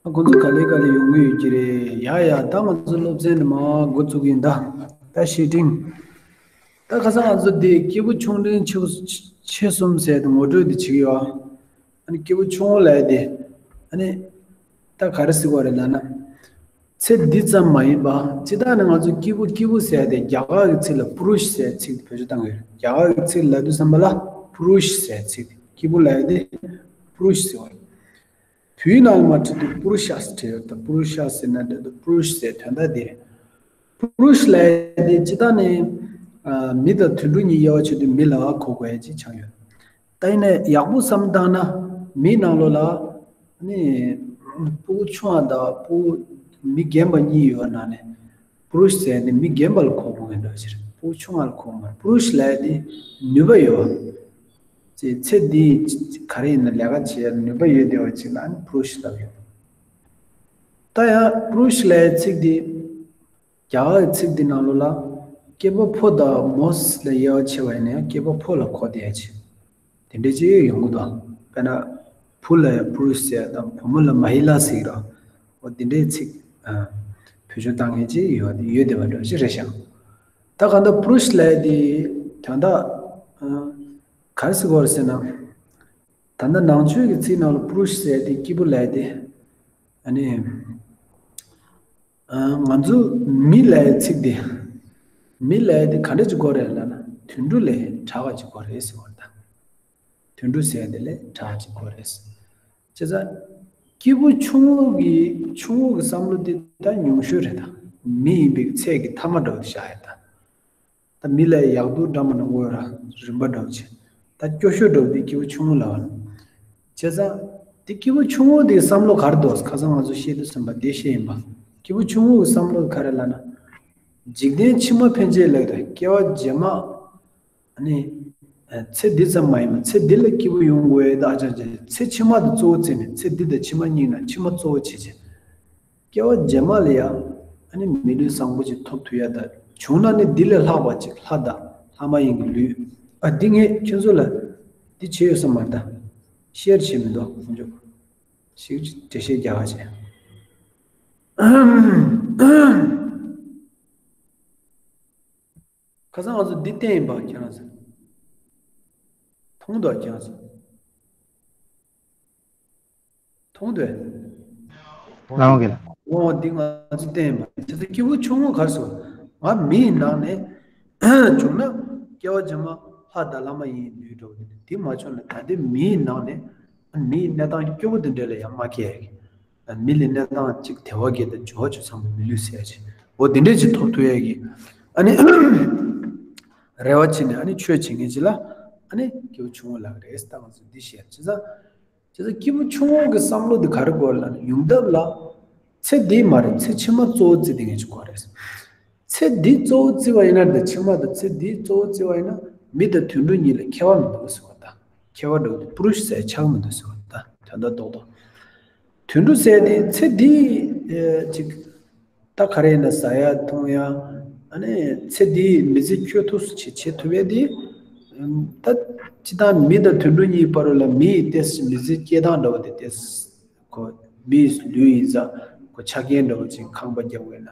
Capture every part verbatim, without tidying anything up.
ཁོང་ཚོ་ག་ལེ་ག་ལེ་ཡོང་གི་ཡོད་ཀྱི་རེད། ཡ་ཡ། ད་ང་ཚོ་སློབ་ཚན་འདི་མར་འགོ་བཙུགས་ཡིན་ད། ད་བཤེས་སྤྲིང་། ད་ཁ་སང་ང་ཚོ་འདི་སྐྱེས་བུ་ཆུང་འབྲིང་ཆེ་ཆེ་གསུམ་ཟེར་དེ་ངོ་སྤྲོད་དེ་བྱེད་ཀྱི་ཡོད། ཨ་ནི་སྐྱེས་བུ་ཆུང་ངུ་ལབ་ཡ་དེ། ཨ་ནི། ད་ག་རེ་ཟེར་དགོས་རེད་ལབ་ན། ཚེ་འདི་ཙམ་མ་ཡིན་པ། སྤྱིར་བཏང་ནི་ང་ཚོ་སྐྱེས་བུ་སྐྱེས་བུ་ཟེར་དེ་རྒྱ་གར་གྱི་ཚིག་ལ་པུ་རུཤ་ཟེར་ཚིག་དེ་བེད་སྤྱོད་བཏང་གི་ཡོད། རྒྱ་གར་གྱི་ཚིག་ལབ་དུས་ཙམ་པ་ལ་པུ་རུཤ་ཟེར་ཚིག་དེ། སྐྱེས་བུ་ལབ་ཡ་དེ་པུ་རུཤ་ཟེར་བ་རེད། བོད་ཡིག་ནང་ལ་མར་བྲིས་དུས་པུ་རུ་ཤ་ཟེར་བྲིས་ཡོད་ད། པུ་རུ་ཤ་ཟེར་ན་འགྲིག་འདུག་པུ་རུཤ་ཟེར་དོན་དག་འདི་རེད། པུ་རུཤ་ལབ་ཡ་དེ་སྤྱིར་བཏང་ནི། ཨ། མི་དང་དུད་འགྲོ་གཉིས་དབྱེ་བ་ཕྱེ་དུས་མི་ལ་གོ་དགོས་ཡ་ཅིག་ཆགས་ཡོད། ད་ཡིན་ནའི་ཡག་པོ་བསམ་བཏང་ན། མིའི་ནང་ལོགས་ལ་ནི་སྤུ་གུ་ཆུང་བ་དང་སྤུ་གུ་མི་རྒན་པ་གཉིས་ཡོད་པ་ནང་ནས། པུ་རུཤ་ཟེར་ནི་མི་རྒན་པ་ལ་གོ་དགོས་ངེས་འདྲ་ཞིག་རེད། སྤུ་གུ་ཆུང་བ་ལ་གོ་མ་རེད། པུ་རུཤ་ལབ་ཡ་དེ་ནུས་པ་ཡོད་པ། ཅེས་ཚེ་འདི་ག་རེ་ཡིན་ན་ལས་ཀ་བྱེད་ཡ་ནུས་པ་ཡོད་བསྡད་པ་ཅིག་ལ་ནི་པུ་རུཤ་ལབ་ཡོད། ད་ཡང་པུ་རུཤ་ལབ་ཡ་ཚིག་འདི། རྒྱ་གར་གྱི་ཚིག་འདི་ནང་ལོགས་ལ། སྐྱེས་པ་ཕོ་དང་མོ་ལ་དབྱེ་བ་ཕྱེ་བ་ཡིན་ན་ཡང་སྐྱེས་པ་ཕོ་ལ་གོ་བསྡད་ཡ་ཅིག་དེ་འདྲའི་ཅིག་ཡོང་གི་འདུག་དཔེར་ན། བུ་ལ་ཡང་པུ་རུཤ་ཟེར་དང་བུ་མོ་ལ་མ་ཧི་ལ་ཟེར་གི་རེད། འོ་དེ་འདྲའི་ཚིག་ཨ། བེད་སྤྱོད་བཏང་མཁན་ཅིག་ཡོད་ཡོད་བསྡད་པ་འདྲ་ཞིག་རེད་ཤག་ད་གང་ལྟར་པུ་རུཤ་ལབ་ཡ་དེ་དོན་དག་ཨ། ག་རེ་ཟེར་དགོས་རེད་ཟེར་ན། ད་ལྟ་ནང་ཆོས་ཀྱི་ཚིག་ནང་ལ་པུ་རུཤ་ཟེར་ཡ་དེ་སྐྱེས་བུ་ལབ་ཡ་དེ། ཨ་ནི། ཨ། ང་ཚོ་མི་ལབ་ཡ་ཚིག་དེ། མི་ལབ་ཡ་དེ་ག་འདྲ་ཅིག་དགོས་རེད་ལབ་ན་དུད་འགྲོ་ལས་དྲག་པ་ཅིག་དགོས་རེད་ཟེར་བ་དང་། དུད་འགྲོ་ཟེར་ཡ་དེ་ལས་དྲག་པ་ཅིག་དགོས་རེད། བྱས་ཙང་། སྐྱེས་བུ་ཆུང་ངུ་གི་ཆུང་ངུ་གི་བསམ་བློ་དེ་ད་ཉུང་ཤོས་རེད་ད། མི་ཡིན་པའི་ཚད་ཀྱི་ཐ་མ་འདྲ་བོ་དེ་བཞག་ཡ་ད། ད་མི་ལ་ཡག་སྡུག་འདྲ་མི་འདྲ་དངོས་ར་རིམ་པ་འདྲ་བོ་བྱས། ད་སྐྱོ་ཤོས་འདྲ་བོ་དེ་སྐྱེས་བུ་ཆུང་ངུ་ལབ་པ་རེད། བྱས་ཙང་། དེ་སྐྱེས་བུ་ཆུང་ངུ་དེའི་བསམ་བློ་ག་རེ་འདུག་ཁ་སང་ང་ཚོ་བཤད་དུས་ཙམ་པ་དེ་བཤད་ཡིན་པ། སྐྱེས་བུ་ཆུང་ངུ་གི་བསམ་བློ་ག་རེ་ལབ་ན། འཇིག་རྟེན་ཕྱི་མ་ཕན་ཆད་ལབ་ཀྱི་འདུག་སྐྱེ་བ་རྗེས་མ། ཨ་ནི། ཚེ་འདི་ཙམ་མ་ཡིན་པར་ཚེ་འདི་ལ་སྐྱེས་བུ་ཡོང་དགོས་ཡ་ད་ཨ་ཅག་ཅག་ཚེ་ཕྱི་མ་དེ་གཙོ་བོ་བརྩིས་ནས་ཚེ་འདི་དང་ཕྱི་མ་གཉིས་ནང་ཕྱི་མ་གཙོ་བོ་བྱེད་བྱེད། སྐྱེ་བ་རྗེས་མ་ལ་ཡང་། ཨ་ནི་མི་ལུས་བཟང་པོ་ཅིག་ཐོབ་ཐུབ་ཡ་ད། བྱུང་ན་ནི་འདི་ལས་ལྷག་པ་ཅིག་ལྷ་དང་ལྷ་མ་ཡིན་གྱི་ལུས། ཨ་འདི་ངས་ཁྱོད་ཚོ་ལ་འདི་བྱས་ཡོད་ས་མ་རེད་ད། ཤེར་བྱས་མི་འདུག་ཁོང་ཚོ་ཞིག་འགྲེལ་བཤད་རྒྱག་ག་བྱས། ཁ་སང་ང་ཚོ་འདི་བསྟན་ཡིན་པ་ཁྱེད་རང་ཚོ། མཐོང་འདུག་ཁྱེད་རང་ཚོ། མཐོང་འདུག་ལའོ་གི་ལ། འོ་འདི་ང་ཚོ་བསྟན་ཡིན་པ། དེ་ཚོ་སྐྱེས་བུ་ཆུང་ངུ་གར་སོང་། ང་མིའི་ནང་ནས་བྱུང་ན་སྐྱེ་བ་རྗེས་མ་ལྷ་དང་ལྷ་མ་ཡིན་ལུས་འགྲོ་གི་འདུག་དེ་མ་བྱུང་ན་ད་ལྟའི་མིའི་ནང་ནས་མིའི་གནས་སྟངས་སྐྱོ་པོ་དེ་འདྲ་ལ་ཡང་མ་སྐྱེ་ཡ་གི། མི་ལ་གནས་སྟངས་གཅིག་དལ་བ་བརྒྱད་དང་འབྱོར་བ་བཅུ་ཚང་བའི་མི་ལུས་ཟེར་ཡ་ཅིག་འོ་དེ་འདྲས་ཅིག་ཐོབ་ཐུབ་ཡ་གི། ཨ་ནི། རེ་བ་བྱེད་ནས་ཨ་ནི་ཆོས་བྱེད་མཁན་ཅིག་ལ། ཨ་ནི་སྐྱེ་བོ་ཆུང་ངུ་ལབ་ཀྱི་རེད། ད་ང་ཚོ་འདི་བཤད་བྱས་ཙང་། བྱས་ཙང་སྐྱེ་བོ་ཆུང་ངུ་གི་བསམ་བློ་འདི་ག་རེ་དགོས་ལབ་ན་ཡོང་ཐབས་ལ། ཚེ་འདི་མ་རེད། ཚེ་ཕྱི་མ་གཙོ་བོ་བརྩིས་བསྡད་མཁན་ཅིག་དགོས་རེད། ཚེ་འདི་གཙོ་བོ་བརྩིས་པ་ཡིན་ན་དང་ཕྱི་མ་དང་ཚེ་འདི་གཙོ་བོ་བརྩིས་པ་ཡིན་ན་མི་དང་དུད་འགྲོ་གཉིས་ལ་ཁྱད་པར་མི་འདུག་ཟེར་བ་དང་། ཁྱད་པར་འདྲ་བོ་དེ་པུ་རུཤ་ཟེར་ཆགས་མི་འདུག་ཟེར་བ་དང་དོན་དག་རྡོག་རྡོག་དུད་འགྲོ་ཟེར་དེ་ཚེ་འདི་ཨེ་ཅིག་ད་ག་རེ་ཡིན་ན་ཟ་ཡ་འཐུང་ཡ། ཨ་ནི་ཚེ་འདིའི་མི་ཚེ་འཁྱོལ་ཐུབ་སུ་བྱེད་བྱེད་ཐུབ་ཡ་དེ། ད་སྤྱིར་བཏང་མི་དང་དུད་འགྲོ་གཉིས་བར་ལ་མིའི་ཏེས་མི་ཚེ་སྐྱེལ་སྟངས་འདྲ་བོ་དེ་ཏེས། ཁོ་མིའི་ལུས་ཡིན་ཙང་ཁོ་ཆ་རྐྱེན་འདྲ་བོ་ཅིག་ཁང་པ་རྒྱག་དགོས་ན།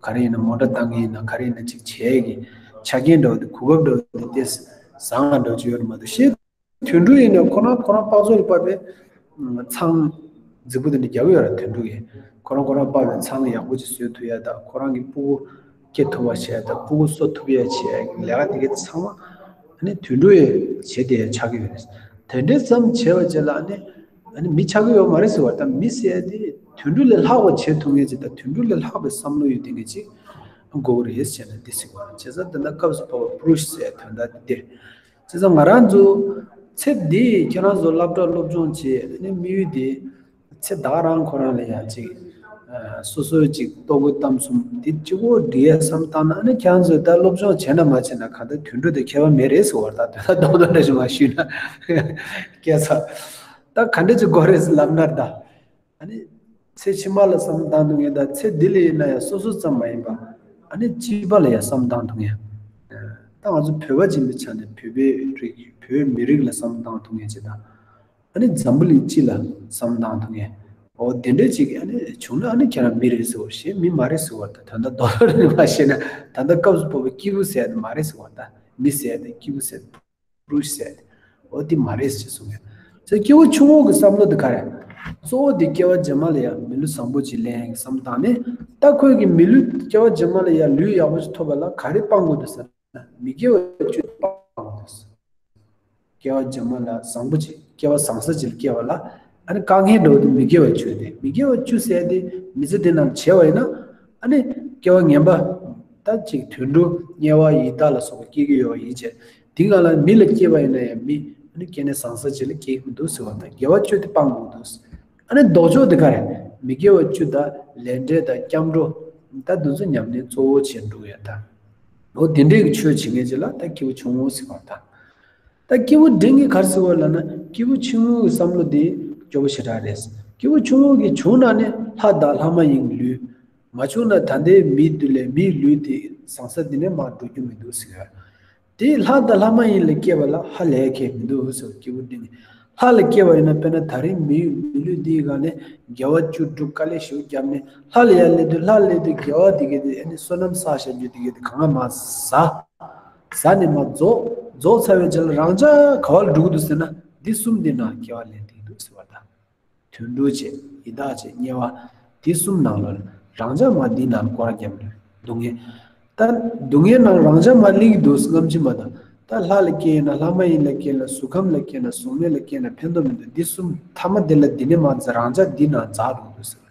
ག་རེ་ཡིན་ན་མོ་ཊ་བཏང་གི་ཡིན་ན་ག་རེ་ཡིན་ན་ཅིག་བྱས་ཀྱི་ཆ་རྐྱེན་འདྲ་བོ་དེ་གོ་སྐབས་འདྲ་བོ་དེ་ཏེས་བཟང་བ་འདྲ་བོ་ཅིག་ཡོད་མ་གཏོགས་ཤེས། དུད་འགྲོ་ཡིན་ན་ཁོ་རང་ཁོ་རང་དཔག་ཚོད་ལ་བབས་པའི་ཚང་རྫིག་པོ་དེ་འདྲ་རྒྱག་གི་ཡོད་ར། དུད་འགྲོ་ཡིན་ཁོ་རང་ཁོ་རང་བབས་པའི་ཚང་ཡག་པོ་ཅིག་བཟོས་ཐུབ་ཡ་དང་ཁོ་རང་གི་སྤུ་གུ་སྐྱེ་ཐུབ་པ་བྱས་དང་སྤུ་གུ་གསོ་ཐུབ་ཡ་བྱས་ལས་ཀ་དེ་གའི་ཚང་མ་ཨ་ནི་དུད་འགྲོ་ཡིས་བྱེད་བསྡད་ཡ་ཆགས་ཀྱི་ཡོད་རེད། དེ་འདྲའི་ཙམ་བྱས་པ་བྱས་ལ་ཨ་ནི་ཨ་ནི་མི་ཆགས་ཀྱི་ཡོད་མ་རེད་ཟེར་བ་དང་མི་ཟེར་ཡ་དེ་དུད་འགྲོ་ལས་ལྷག་པ་བྱེད་ཐུབ་མཁན་ཅིག་དང་དུད་འགྲོ་ལས་ལྷག་པའི་བསམ་བློ་ཡོད་བསྡད་མཁན་ཅིག་དགོས་ཀྱི་རེད་ཟེར་ན་འདི་ཟེར་བ་རེད། བྱས་ཙང་དེ་འདྲ་སྐབས་སུ་བབས་པ་པུ་རུཤ་ཟེར་དོན་དག་འདི་འདིར། བྱས་ཙང་ང་རང་ཚོ་ཚེ་འདི་ཁྱེད་རང་ཚོ་སློབ་གྲྭ་སློབ་སྦྱོང་བྱས་ཨ་ནི་དམིགས་ཡུལ་དེ་ཚེ་ད་རང་ཁོ་རང་ལ་ཡང་ཅིག་སོ་སོའི་ཅིག་ལྟོ་གོས་གཏམ་གསུམ་འདི་གཅིག་པོ་འགྲིག་ཡ་བསམ་བཏང་ན་ཨ་ནི་ཁྱེད་རང་ཚོས་ད་སློབ་སྦྱོང་བྱས་ན་མ་བྱས་ན་གང་ལྟར་དུད་འགྲོ་དེ་ཁྱད་པར་མེད་རེད་ཟེར་བ་རེད། ད་དོན་དག་རྡོག་རྡོག་འདྲ་ཞིག་མ་ཞུས་ན་སྐད་ཆ་ད་ག་འདྲ་ཅིག་དགོས་རེད་ལབ་ན་ད། ཨ་ནི། ཚེ་ཕྱི་མ་ལ་བསམ་བློ་བཏང་ཐུབ་མཁན་དང་ཚེ་འདི་ལ་ཡིན་ན་ཡང་སོ་སོ་ཙམ་མ་ཡིན་པ། ཨ་ནི་སྤྱི་པ་ལ་ཡང་བསམ་བློ་བཏང་ཐུབ་མཁན། ད་ང་ཚོ་བོད་པ་ཅིག་ཡིན་པའི་ཆ་ནས་བོད་པའི་རིགས་བོད་མི་རིགས་ལ་བསམ་བློ་བཏང་ཐུབ་མཁན་ཅིག་དང་། ཨ་ནི་འཛམ་བུ་གླིང་སྤྱི་ལ་བསམ་བློ་བཏང་ཐུབ་མཁན། འོ་དེ་འདྲ་ཅིག་ཨ་ནི་བྱུང་ན་ཨ་ནི་ཁྱེད་རང་མི་རེད་ཟེར་བ་ཞེས་མི་མ་རེད་ཟེར་བ་དང་ད་ལྟ་རྡོག་རྡོག་རེད་མ་ཤེས་ན་ད་ལྟ་སྐབས་སུ་བབས་པའི་སྐྱེས་བུ་ཟེར་ཡ་དེ་མ་རེད་ཟེར་བ་དང་མི་ཟེར་ཡ་དེ་སྐྱེས་བུ་ཟེར་པུ་རུ་ཤ་ཟེར་ཡ་དེ་འོ་དེ་མ་རེད་ཟེར་གསུངས་ཡ། ཚེ་སྐྱེས་བུ་ཆུང་ངུ་གི་བསམ་བློ་དེ་ག་རེད། གཙོ་བོ་དེ་སྐྱེ་བ་རྗེས་མ་ལ་ཡ་མི་ལུས་བཟང་པོ་ཅིག་ལེན་ཡ་གི་བསམ་བཏང་ནས་ད་ཁོས་གི་མི་ལུས་སྐྱེ་བ་རྗེས་མ་ལ་ཡ་ལུས་ཡག་པོ་ཅིག་ཐོབ་པ་ལ་ག་རེ་སྤང་དགོས་འདུག་ཟེར་ན་མི་དགེ་བ་བཅུ་སྤང་དགོས་འདུག་ཟེར། སྐྱེ་བ་རྗེས་མ་ལ་བཟང་པོ་ཅིག་སྐྱེ་བ་བཟང་ས་ཅིག་ལ་སྐྱེ་བ་ལ་ཨ་ནི་དཀའ་ངལ་འགྲོ་བ་དེ་མི་དགེ་བ་བཅུ་དེ་མི་དགེ་བ་བཅུ་ཟེར་དེ་མི་ཚེ་འདི་ནང་བྱས་པ་ཡིན་ན་ཨ་ནི་སྐྱེ་བ་ངན་པ་ད་ཅིག་དུད་འགྲོ་དམྱལ་བ་ཡི་དྭགས་ལ་སོགས་པ་སྐྱེ་གི་ཡོད་པ་ཡིན་ཅེ་དེ་ག་ལ་མི་ལ་སྐྱེས་པ་ཡིན་ན་ཡང་མི་ཨ་ནི་སྐྱེ་གནས་བཟང་ས་ཅིག་ལ་སྐྱེ་གི་མི་འདུག་ཟེར་བ་དང་དགེ་བ་བཅུ་དེ་སྤང་དགོས་འདུག་ཨ་ནི་ལྡོག་ཕྱོགས་དེ་ག་རེ་མི་དགེ་བ་བཅུ་དང་ལས་འབྲས་དང་སྐྱབས་འགྲོ་ད་འདི་ཚོ་ཉམས་ལེན་གཙོ་བོ་བྱེད་འགྲོ་ཡ་ད། འོ་དེ་འདྲའི་གི་ཆོས་བྱེད་མཁན་ཅིག་ལ་ད་སྐྱེས་བུ་ཆུང་ངུ་ཟེར་བ་དང་། ད་སྐྱེས་བུ་འབྲིང་གི་ག་རེ་ཟེར་བ་ལབ་ན་སྐྱེས་བུ་ཆུང་ངུ་གི་བསམ་བློ་དེ་སྐྱོ་པོ་ཞེ་དྲག་རེད། སྐྱེས་བུ་ཆུང་ངུ་གི་བྱུང་ན་ནི་ལྷ་དང་ལྷ་མ་ཡིན་གྱི་ལུས། མ་བྱུང་ན་ད་ལྟའི་མིའི་དུས་ལས་མིའི་ལུས་དེ་བཟང་ས་དེ་ནས་མར་འགྲོ་རྒྱུ་མི་འདུག་ཟེར། དེ་ལྷ་དང་ལྷ་མ་ཡིན་ལ་སྐྱེས་པ་ལ་ཧ་ལས་ཁེལ་མི་འདུག་ཟེར་སྐྱེས་བུ་འབྲིང་གི་ལྷ་ལ་སྐྱེས་པ་ཡིན་ན་དཔེར་ན་ད་རིང་མི་མི་ལུས་འདིའི་སྒང་ནས་དགེ་བ་བཅུ་དྲུག་དཀའ་ལས་ཞེ་པོ་བརྒྱབ་ནས་ལྷ་ལ་ཡར་སླེབས་དུས་ལྷ་སླེབས་དུས་དགེ་བ་འདི་གས་དེ་ཨ་ནི་བསོད་ནམས་བསགས་བཞག་རྒྱུ་འདི་གས་དེ་གང་ག་མར་ཟ། ཟ་ནས་མར་རྫོགས་རྫོགས་ཚར་བའི་རྗེས་ལ་རང་ཅག་ག་བ་ལ་འགྲོ་གི་འདུག་ཟེར་ན་འདི་གསུམ་འདི་ནང་སྐྱེ་བ་ལེན་འདི་གི་འདུག་ཟེར་བ་དང་། དུད་འགྲོ་བྱས་ཡི་དྭགས་བྱས་དམྱལ་བ་འདི་གསུམ་ནང་ལ་རང་ཅག་མར་འདི་ནང་ལ་སྐོར་ར་བརྒྱབ་ནས་སྡུག་བསྔལ། ད་སྡུག་བསྔལ་ནང་རང་ཅག་མར་སླེབས་ཀྱི་འདུག་སྔ་ཕྱི་མ་དང་ད་ལྷ་ལ་སྐྱེས་ཡིན་ན་ལྷ་མ་ཡིན་ལ་སྐྱེས་ན་གཟུགས་ཁམས་ལ་སྐྱེས་ན་གཟུགས་མེད་ལ་སྐྱེས་ན་ཕན་ཐོགས་མི་འདུག་འདི་གསུམ་མཐའ་མ་འདི་ལ་འདི་ནས་མར་འཛག་རང་ཅག་འདི་ནང་འཛག་འགྲོ་གི་འདུག་ཟེར་བ།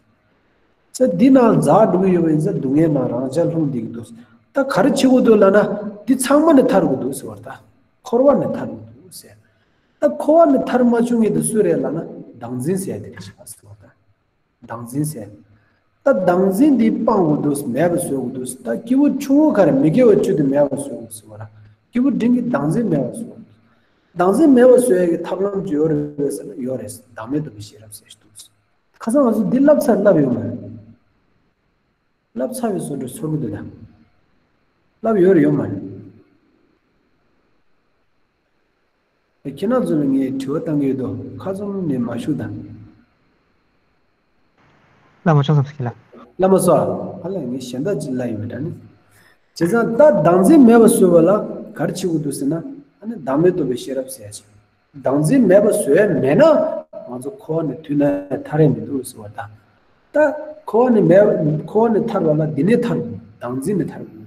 ཚེ་འདི་ནང་འཛག་འགྲོ་གི་ཡོད་པ་ཡིན་ཙང་སྡུག་བསྔལ་ནང་རང་ཅག་ལྷུང་བསྡད་ཀྱི་འདུག་ད་ག་རེ་བྱེད་དགོས་འདུག་ལབ་ན་འདི་ཚང་མ་ནས་ཐར་དགོས་འདུག་ཟེར་བ་ད། འཁོར་བ་ནས་ཐར་དགོས་འདུག་ཟེར། ད་འཁོར་བ་ནས་ཐར་མ་བཅུག་མཁན་དེ་སུ་རེད་ལབ་ན་བདག་འཛིན་ཟེར་དེ་རེད་ཤག་ཟེར་བ་ད། བདག་འཛིན་ཟེར། ད་བདག་འཛིན་འདི་སྤང་དགོས་འདུག་མེད་པ་བཟོ་དགོས་འདུག་ད་སྐྱེས་བུ་ཆུང་ངུ་ག་རེ་མི་དགེ་བ་བཅུ་དེ་མེད་པ་བཟོ་དགོས་ཟེར་བ་ལ། སྐྱེས་བུ་འབྲིང་གིས་བདག་འཛིན་མེད་པ་བཟོ་དགོས་འདུག་བདག་འཛིན་མེད་པ་བཟོ་ཡ་གི་ཐབས་ལམ་ཅིག་ཡོད་རེད་ཟེར་ན་ཡོད་རེད། བདག་མེད་རྟོགས་པའི་ཤེས་རབ་ཟེར་ཞིག་འདུག་ཁ་སང་ང་ཚོ་འདི་བསླབ་ཚར་བསླབ་ཡོད་མ་རེད། བསླབ་ཚར་བའི་བཟོ་འདྲ་ཚོར་གི་འདུག་ད། བསླབ་ཡོད་རེད་ཡོད་མ་རེད། ཁྱེད་རང་ཚོ་ལ་ངས་དྲི་བ་བཏང་གི་ཡོད་དོ། ཁ་ཙུམ་ནས་མ་ཞུ་དང་། བླ་མ་ཆོག་ཙམ་ཞིག་ལ། བླ་མ་སོ། ཨ་ལ་ངས་གཞན་དག་ཅིག་ལབ་ཡོད་མེད་དྲ་ནི། བྱས་ཙང་ད་བདག་འཛིན་མེད་པ་བཟོས་པ་ལ་ག་རེ་བྱེད་དགོས་འདུག་ཟེར་ན་ཨ་ནི་བདག་མེད་རྟོགས་པའི་ཤེས་རབ་ཟེར་ཡ་ཅིག་བདག་འཛིན་མེད་པ་བཟོས་ཡ་མེད་ན་ང་ཚོ་འཁོར་བ་ནས་དུས་ནམ་ཡང་ཐར་ཡ་མི་འདུག་ཟེར་བ་དང་། ད་འཁོར་བ་ནས་མེད་འཁོར་བ་ནས་ཐར་བ་ལ་འདི་ནས་ཐར་དགོས། བདག་འཛིན་ནས་ཐར་དགོས།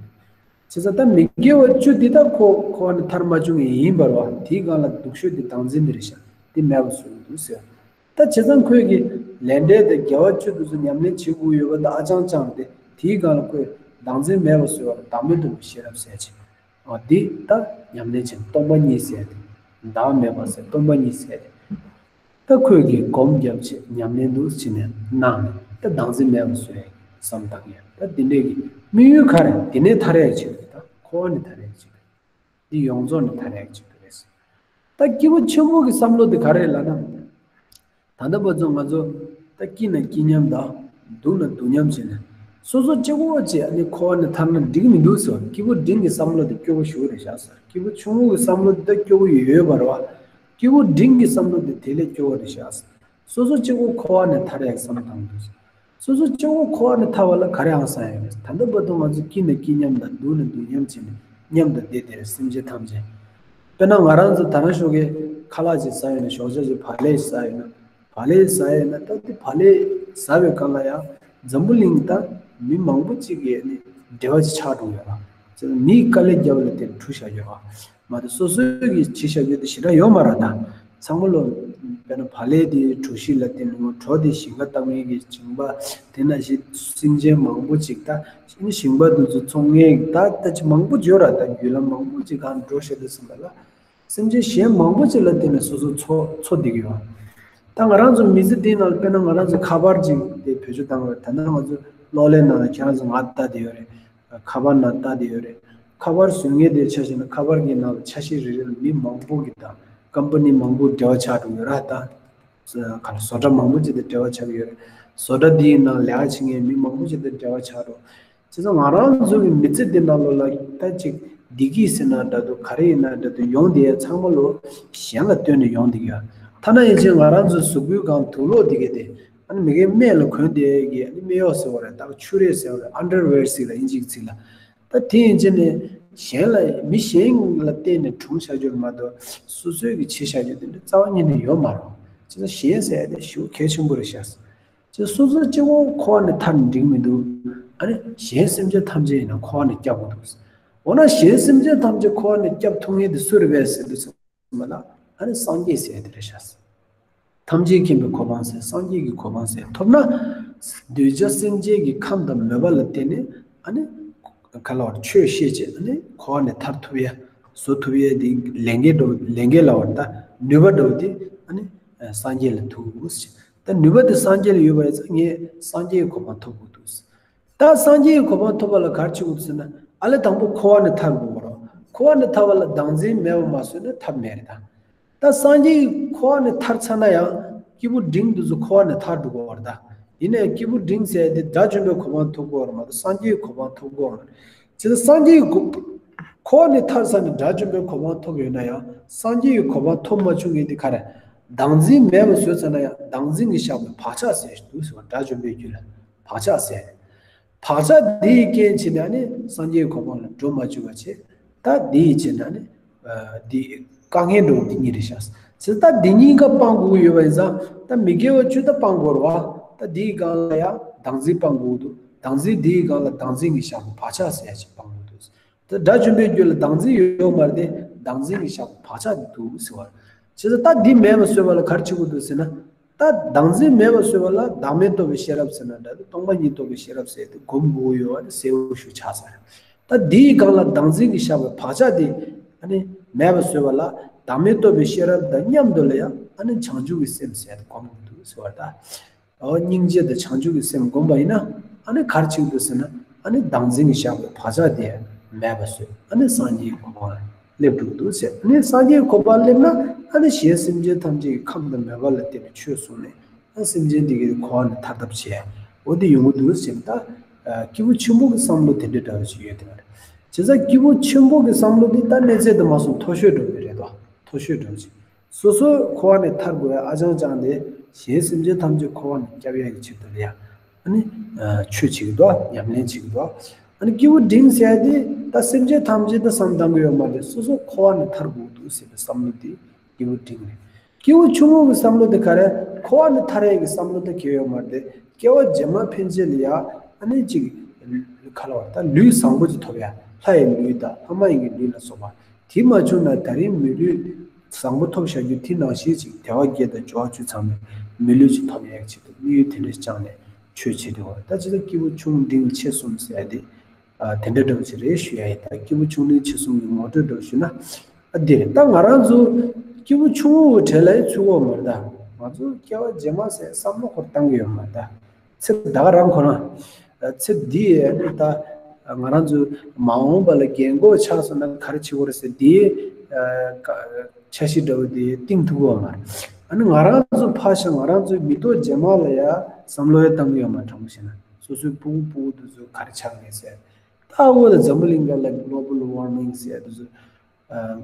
བྱས་ཙང་ད་མི་དགེ་བ་བཅུ་འདི་དག་ཁོ་ཁོ་ནི་མཐར་མ་བྱུང་བའི་ཡིན་པར་བ་དེའི་སྒང་ལ་སྡུག་ཤོས་དེ་བདག་འཛིན་འདི་རེད་ཤག་འདི་མེད་པ་བཟོ་གི་འདུག་ཟེར། ད་བྱས་ཙང་ཁོས་ཀྱི་ལས་འབྲས་དེ་དགེ་བ་བཅུ་དེ་ཚོ་ཉམས་ལེན་བྱེད་དགོས་ཡོད་པ་ད་ཨ་ཅང་ཅང་དེ་དེའི་སྒང་ལ་ཁོས་བདག་འཛིན་མེད་པ་བཟོ་བར་བདག་མེད་རྟོགས་པའི་ཤེས་རབ་ཟེར་ཅིག་འོ་འདི་ད་ཉམས་ལེན་བྱེད་སྟོང་པ་ཉིད་ཟེར་དེ་བདག་མེད་པ་ཟེར་སྟོང་པ་ཉིད་ཟེར་དེ། ད་ཁོས་ཀྱིས་སྒོམ་རྒྱབ་བྱས་ཉམས་ལེན་འདུག་བྱས་ནས་གནང་ནས་ད་བདག་འཛིན་མེད་པ་བཟོས་བསམ་བཏང་ཡ་ད་འདི་འདྲས་ཀྱི་དམིགས་ཡུལ་ག་རེ་འདི་ནས་ཐར་ཡག་ཆེད་དུ་ད་འཁོར་བ་ནས་ཐར་ཡག་ཆེད་དུ་འདི་ཡོངས་རྫོགས་ནས་ཐར་ཡག་ཆེད་དུ་རེད། ད་སྐྱེས་བུ་ཆེན་པོ་གི་བསམ་བློ་དེ་ག་རེ་ལབ་ན། ད་ལྟ་བར་དུ་ང་ཚོ་ད་སྐྱིད་ན་སྐྱིད་མཉམ་དང་སྡུག་ན་སྡུག་མཉམ་བྱས་ནས་སོ་སོ་གཅིག་པོ་བྱས་ཨ་ནི་འཁོར་བ་ནས་ཐར་ན་འགྲིག་མི་འདུག་ཟེར་བ་སྐྱེས་བུ་འབྲིང་གི་བསམ་བློ་དེ་སྐྱོ་བོ་ཞེ་པོ་རེད་ཤག་ཟེར། སྐྱེས་བུ་ཆུང་ངུ་གི་བསམ་བློ་དེ་ད་སྐྱོ་བོ་ཡོད་པ་རེད་བ། སྐྱེས་བུ་འབྲིང་གི་བསམ་བློ་དེ་དེ་ལས་སྐྱོ་བོ་རེད་ཤག་ཟེར། སོ་སོ་གཅིག་པོ་འཁོར་བ་ནས་ཐར་ཡག་བསམ་བཏང་འདུག་ཟེར། སོ་སོ་གཅིག་པོ་འཁོར་བ་ནས་ཐར་བ་ལ་ག་རེ་ཧང་སང་ཡོད་རེད། ད་ལྟ་བར་དུ་ང་ཚོ་སྐྱིད་ན་སྐྱིད་མཉམ་དང་སྡུག་ན་སྡུག་མཉམ་བྱས་ནས་མཉམ་དུ་བསྡད་དེ་རེད་སེམས་ཅན་ཐམས་ཅད། དཔེར་ན་ང་རང་ཚོ་ད་རང་ཤོག་གི་ཁ་ལག་ཅིག་ཟ་ཡོད་ན་ཞོགས་ཇ་ཅིག་བག་ལེབ་ཟ་ཡོད་ན་བག་ལེབ་ཟ་ཡོད་ན་ད་དེ་བག་ལེབ་ཟ་བའི་སྒང་ལ་ཡང་འཛམ་བུ་གླིང་ད་མི་མང་པོ་ཅིག་གིས་ནི་འབྲེལ་བ་ཅིག་ཆགས་འགྲོ་ཡོད་ར། མིའི་དཀའ་ལས་བརྒྱབ་ལ་དེ་འཁྲུ་བཞག་ཡོད་ར། མ་གཏོགས་སོ་སོའི་གི་བྱེད་བཞག་རྒྱུ་དེ་ཞེ་དྲག་ཡོད་མ་རེད་ད། ཚང་མ་ལོ་དཔེར་ན་བག་ལེབ་དེ་གྲོ་ཞིབ་ལ་བརྟེན་ནས་གྲོ་དེ་ཞིང་ཁ་བཏབ་མཁན་གྱི་ཞིང་པ་དེ་ནང་བཞིན་སེམས་ཅན་མང་པོ་ཅིག་ད་ཞིང་པ་དེ་ཚོ་ཚོང་མཁན་ད་ད་ཅི་མང་པོ་ཡོད་ར། ད་བརྒྱུད་ལམ་མང་པོ་ཅིག་གང་འགྲོ་བཞག་དུས་ཙམ་པ་ལ་སེམས་ཅན་གཞན་མང་པོ་ཅིག་ལ་བརྟེན་ནས་སོ་སོ་འཚོ་འཚོ་བསྡད་ཀྱི་ཡོད། ད་ང་རང་ཚོ་མི་ཚེ་འདིའི་ནང་ལ་དཔེར་ན་ང་རང་ཚོ་ཁ་པར་ཅིག་དེ་བེད་སྤྱོད་བཏང་བ་རེད། ད་ལྟ་ང་ཚོ་གློག་ཀླད་ནང་ལ་ཁྱེད་རང་ཚོ་ང་ལྟ་བསྡད་ཡོད་རེད། ཁ་པར་ནང་ལྟ་བསྡད་ཡོད་རེད། ཁ་པར་བཟོ་མཁན་དེ་ཆ་བཞག་ན་ཁ་པར་གྱི་ནང་ལ་ཆ་ཤས་རེ་རེ་ལ་མི་མང་པོ་གི་དང་ཀམ་པ་ནི་མང་པོ་འབྲེལ་བ་ཆགས་འགྲོ་ཡོད་ར། ད་ག་ལ་བཟོ་གྲྭ་མང་པོ་ཅིག་དང་འབྲེལ་བ་ཆགས་ཀྱི་ཡོད་རེད། བཟོ་གྲྭ་འདིའི་ནང་ལས་ཀ་བྱེད་མཁན་མི་མང་པོ་ཅིག་དང་འབྲེལ་བ་ཆགས་འགྲོ། བྱས་ཙང་ང་རང་ཚོ་གི་མི་ཚེ་འདི་ནང་ལོགས་ལ་ད་ཅིག་བདེ་སྐྱིད་ཟེར་ན་འདྲ་འདུག་ག་རེ་ཡིན་ན་འདྲ་འདུག་ཡོང་བསྡད་ཡ་ཚང་མ་ལོ་གཞན་ལ་ལྟོས་ནས་ཡོང་བསྡད་ཀྱི་ཡོད། ཐ་ན་ཡིན་ཕྱིན་ང་རང་ཚོའི་གཟུགས་པོའི་སྒང་དུག་ལོག་འདི་གས་དེ་ ཨ་ནི་མི་གའི་སྨད་ལ་གོན་བསྡད་ཡས་ཀྱི་ཨ་ནི་སྨད་གཡོགས་ཟེར་བ་རེད། ད་ཆུ་རས་ཟེར་བ་རེད། ཨན་ཌར་ཝེར་ཟེར་ལ་དབྱིན་ཇིའི་ཚིག་ལ། ད་དེ་ཡིན་ཕྱིན་ནས་གཞན་ལ་མི་གཞན་ལ་བརྟེན་ནས་གྲུང་བཞག་རྒྱུ་མ་གཏོགས་སོ་སོའི་གི་བྱས་བཞག་རྒྱུ་དེ་འདྲ་རྩ་བ་ཉིད་ནས་ཡོད་མ་རེད། བྱས་ཙང་གཞན་ཟེར་ཡ་དེ་ཞེ་པོ་གལ་ཆེན་པོ་རེད་ཤག། བྱས་ཙང་སོ་སོ་གཅིག་པོ་འཁོར་བ་ནས་ཐར་ནས་འགྲིག་མི་འདུག། ཨ་ནི་གཞན་སེམས་ཅན་ཐམས་ཅད་ཡིན་ན་འཁོར་བ་ནས་སྐྱོབ་དགོས་འདུག། འོ་ན་གཞན་སེམས་ཅན་ཐམས་ཅད་འཁོར་བ་ནས་སྐྱོབ་ཐུབ་མཁན་དེ་སུ་རེད་པས་ཟེར་དུས་ཙམ་པ་ལ་ཨ་ནི་སངས་རྒྱས་ཟེར་ཡ་དེ་རེད་ཤག། ཐམས་ཅད་མཁྱེན་པའི་གོ་འཕང་ཟེར། སངས་རྒྱས་ཀྱི་གོ་འཕང་ཟེར་ཐོབ་ན། གདུལ་བྱ་སེམས་ཅན་གྱི་ཁམས་དང་མོས་པ་ལ་བརྟེན་ནས་ཨ་ནི་ག་ལ་བར་ཆོས་ཤེས་བྱས་ཨ་ནི་འཁོར་བ་ནས་ཐར་ཐུབ་ཡ་བཟོ་ཐུབ་ཡ་དེ་ལས་འགན་འགྲོ་ལས་འགན་ལ་བར་ད་ནུས་པ་འགྲོ་དེ་ཨ་ནི་སངས་རྒྱས་ལ་ཐུག་དགོས་ཟེར། ད་ནུས་པ་དེ་སངས་རྒྱས་ལ་ཡོད་པ་ཡིན་ཙང་ངས་སངས་རྒྱས་ཀྱི་གོ་འཕང་ཐོབ་དགོས་འདུག། ད་སངས་རྒྱས་ཀྱི་གོ་འཕང་ཐོབ་པ་ལ་ག་རེ་བྱེད་དགོས་འདུག་ཟེར་ན་ཨ་ལས་དང་པོ་འཁོར་བ་ནས་ཐར་དགོས་པ་རེད། འཁོར་བ་ནས་ཐར་བ་ལ་བདག་འཛིན་མེད་པ་མ་བཟོས་ན་ཐབས་མེད་རེད་ད། ད་སངས་རྒྱས་ཀྱི་འཁོར་བ་ནས་ཐར་ཚར་ན་ཡང་སྐྱེས་བུ་འབྲིང་དེ་ཚོ་འཁོར་བ་ནས་ཐར་འགྲོ་གི་ཡོད་རེད་ད། ཡིན་ནའི་སྐྱེས་བུ་འབྲིང་ཟེར་དེ་དགྲ་བཅོམ་པའི་གོ་འཕང་ཐོབ་དགོས་པ་རེད་མ་གཏོགས་སངས་རྒྱས་ཀྱི་གོ་འཕང་ཐོབ་དགོས་པ་མ་རེད། བྱས་ཙང་སངས་རྒྱས་ཀྱི་གོ་འཁོར་བ་ནས་ཐར་ཚར་ནས་དགྲ་བཅོམ་པའི་གོ་འཕང་ཐོབ་ཡོད་ན་ཡང་སངས་རྒྱས་ཀྱི་གོ་འཕང་ཐོབ་མ་བཅུག་མཁན་དེ་ག་རེ། བདག་འཛིན་མེད་པ་བཟོས་ཚར་ན་ཡང་བདག་འཛིན་གྱིས་བཞག་པའི་བག་ཆགས་ཟེར་འདུག་ཟེར་བ། དགྲ་བཅོམ་པའི་རྒྱུད་ལ་བག་ཆགས་ཟེར། བག་ཆགས་འདི་ཡི་རྐྱེན་བྱས་ནས་ནི་སངས་རྒྱས་ཀྱི་གོ་འཕང་ལ་འགྲོ་མ་བཅུག་པ་བྱས། ད་འདི་ཡི་རྐྱེན་ནི་འདི་དཀའ་ངལ་འགྲོ་འདི་གཉིས་རེད་ཤག། ཟེར་ད་འདི་གཉིས་ཀ་སྤང་དགོས་ཀྱི་ཡོད་པ་ཡིན་ཙང་ད་མི་དགེ་བ་བཅུ་ད་སྤང་དགོས་རེད་བ། ད་འདི་ཡི་སྒང་ལ་ཡང་བདག་འཛིན་སྤང་དགོས་འདུག། བདག་འཛིན་འདི་ཡི་སྒང་ལ་བདག་འཛིན་གྱིས་བཞག་པའི་བག་ཆགས་ཟེར་ཡ་ཞིག་སྤང་དགོས་འདུག། ད་དགྲ་བཅོམ་པའི་རྒྱུད་ལ་བདག་འཛིན་ཡོད་མ་རེད་དེ་བདག་འཛིན་གྱིས་བཞག་པའི་བག་ཆགས་འདི་འདུག་ཟེར་བ། བྱས་ཙང་ད་འདི་མེད་པ་བཟོས་པ་ལ་ག་རེ་བྱེད་དགོས་འདུག་ཟེར་ན། ད་བདག་འཛིན་མེད་པ་བཟོས་པ་ལ་བདག་མེད་རྟོགས་པའི་ཤེས་རབ་ཟེར་ན་འདྲ་སྟོང་པ་ཉིད་རྟོགས་པའི་ཤེས་རབ་ཟེར་དེ་སྒོམ་དགོས་ཀྱི་ཡོད་པ་ནི་གསལ་པོ་ཞིག་ཆགས་ཚར། ད་འདིའི་སྒང་ལ་བདག་འཛིན་གྱིས་བཞག་པའི་བག་ཆགས་དེ་ཨ་ནི་མེད་པ་བཟོས་པ་ལ་བདག་མེད་རྟོགས་པའི་ཤེས་རབ་དང་མཉམ་དུ་ལ་ཡང་ཨ་ནི་བྱང་ཆུབ་ཀྱི་སེམས་ཟེར་དེ་སྒོམ་དགོས་འདུག་ཟེར་བ་ད། ཨོ་སྙིང་རྗེ་དང་བྱང་ཆུབ་ཀྱི་སེམས་བསྒོམས་པ་ཡིན་ན་ཨ་ནི་ག་རེ་བྱེད་ཀྱི་འདུག་ཟེར་ན་ཨ་ནི་བདག་འཛིན་གྱིས་བཞག་པའི་བག་ཆགས་དེ་མེད་པ་བཟོས་ཨ་ནི་སངས་རྒྱས་ཀྱི་གོ་འཕང་ལ་སླེབས་འགྲོ་གི་འདུག་ཟེར། ཨ་ནི་སངས་རྒྱས་ཀྱི་གོ་འཕང་སླེབས་ན་ཨ་ནི་གཞན་སེམས་ཅན་ཐམས་ཅད་ཀྱི་ཁམས་དང་མོས་པ་ལ་བརྟེན་པའི་ཆོས་གསུངས་ནས་ཨ་སེམས་ཅན་དེ་གའི་འཁོར་བ་ནས་ཐར་ཐབས་བྱས་འོ་དེ་ཡོང་གི་འདུག་ཟེར། ད་སྐྱེས་བུ་ཆེན་པོ་གི་བསམ་བློ་དེ་འདྲ་འདྲ་བ་ཞིག་ཡོད་དེ་རེད། བྱས་ཙང་སྐྱེས་བུ་ཆེན་པོ་གི་བསམ་བློ་དེ་ད་གནས་ཚད་དུ་མ་སོང་མཐོ་ཤོས་འགྲོ་གི་རེད་དོ། མཐོ་ཤོས་འགྲོ་ཞིག། སོ་སོ་འཁོར་བ་ནས་ཐར་དགོས་ཡ་ཨ་ཅང་ཅང་དེ་གཞན་སེམས་ཅན་ཐམས་ཅད་འཁོར་བ་ནས་སྐྱོབ་ཡ་གི་ཆེད་དུ་ལ་ཡ། ཨ་ནི་ཆོས་བྱེད་ཀྱི་འདུག་ཉམས་ལེན་བྱེད་ཀྱི་འདུག། ཨ་ནི་སྐྱེས་བུ་འབྲིང་ཟེར་ཡ་དེ་ད་སེམས་ཅན་ཐམས་ཅད་ད་བསམ་བཏང་གི་ཡོད་མ་རེད། སོ་སོ་འཁོར་བ་ནས་ཐར་དགོས་འདུག་ཟེར་བའི་བསམ་བློ་དེ་སྐྱེས་བུ་འབྲིང་རེད། སྐྱེས་བུ་ཆུང་ངུ་གི་བསམ་བློ་དེ་ག་རེ། འཁོར་བ་ནས་ཐར་ཡ་གི་བསམ་བློ་ད་གལ་ཡོད་མ་རེད། སྐྱེ་བ་རྗེས་མ་ཕན་ཆད་ལ་ཡ་ཨ་ནི་ཅིག་ག་ལ་བ་ད་ལུས་བཟང་པོ་ཅིག་ཐོབ་ཡ། ལྷ་ཡི་ལུས་དང་ལྷ་མ་ཡིན་གྱི་ལུས་ལ་སོགས་པ། དེ་མ་བྱུང་ན་ད་རིང་མི་ལུས་བཟང་པོ་ཐོབ་བཞག་རྒྱུ་དེ་ནང་བཞིན་ཅིག་དལ་བ་བརྒྱད་དང་འབྱོར་བ་བཅུ་ཚང་བའི་མི་ལུས་ཅིག་ཐོབ་ཡག་ཆེད་དུ་དམིགས་ཡུལ་དེ་འདྲ་བཅངས་ནས་ཆོས་བྱེད་དེ་བ། ད་ཅི་ད་སྐྱེས་བུ་ཆུང་འབྲིང་ཆེ་གསུམ་ཟེར་ཡ་དེ་དེ་འདྲ་འདྲ་བོ་ཅིག་རེད་ཞུ་ཡ་ཡིན། ད་སྐྱེས་བུ་ཆུང་འབྲིང་ཆེ་གསུམ་གྱི་ངོ་སྤྲོད་འདྲ་བོ་ཞུ་ན་ཨ་དེ་རེད། ད་ང་རང་ཚོ་སྐྱེས་བུ་ཆུང་ངུ་གྲས་ལ་ཡི་ཚུད་གོ་མ་རེད། ད་ང་ཚོ་སྐྱེ་བ་རྗེས་མ་ཟེར་བསམ་བློ་ཁོ་བཏང་གི་ཡོད་མ་རེད། ད། ཚེ་ད་ག་རང་ཁོ་རང་། ཚེ་འདི་ཡི་ནི་ད་ང་རང་ཚོ་མ་འོངས་པ་ལ་རྒན་གོག་ཆགས་སོང་ན་ག་རེ་བྱེད་དགོས་རེད་ཟེར་འདི་ཡི་འཆར་གཞི་འདྲ་བོ་འདི་བཏིང་ཐུབ་ཀྱི་ཡོད་མ་རེད། ཨ་ནི་ང་རང་ཚོ་ཕར་བཞག་ང་རང་ཚོའི་མི་ཐོག་རྗེས་མ་ལ་ཡ་བསམ་བློ་ཡ་བཏང་གི་ཡོད་མ་རེད། དྲང་པོ་བཤད་ན་སོ་སོའི་སྤུ་གུ་སྤུ་གུ་དེ་ཚོ་ག་རེ་ཆགས་ངེས་ཟེར། ད་འོ་ད་འཛམ་བུ་གླིང་ག་ལ་གློ་བལ་ཝར་མིང་ཟེར་དེ་ཚོ།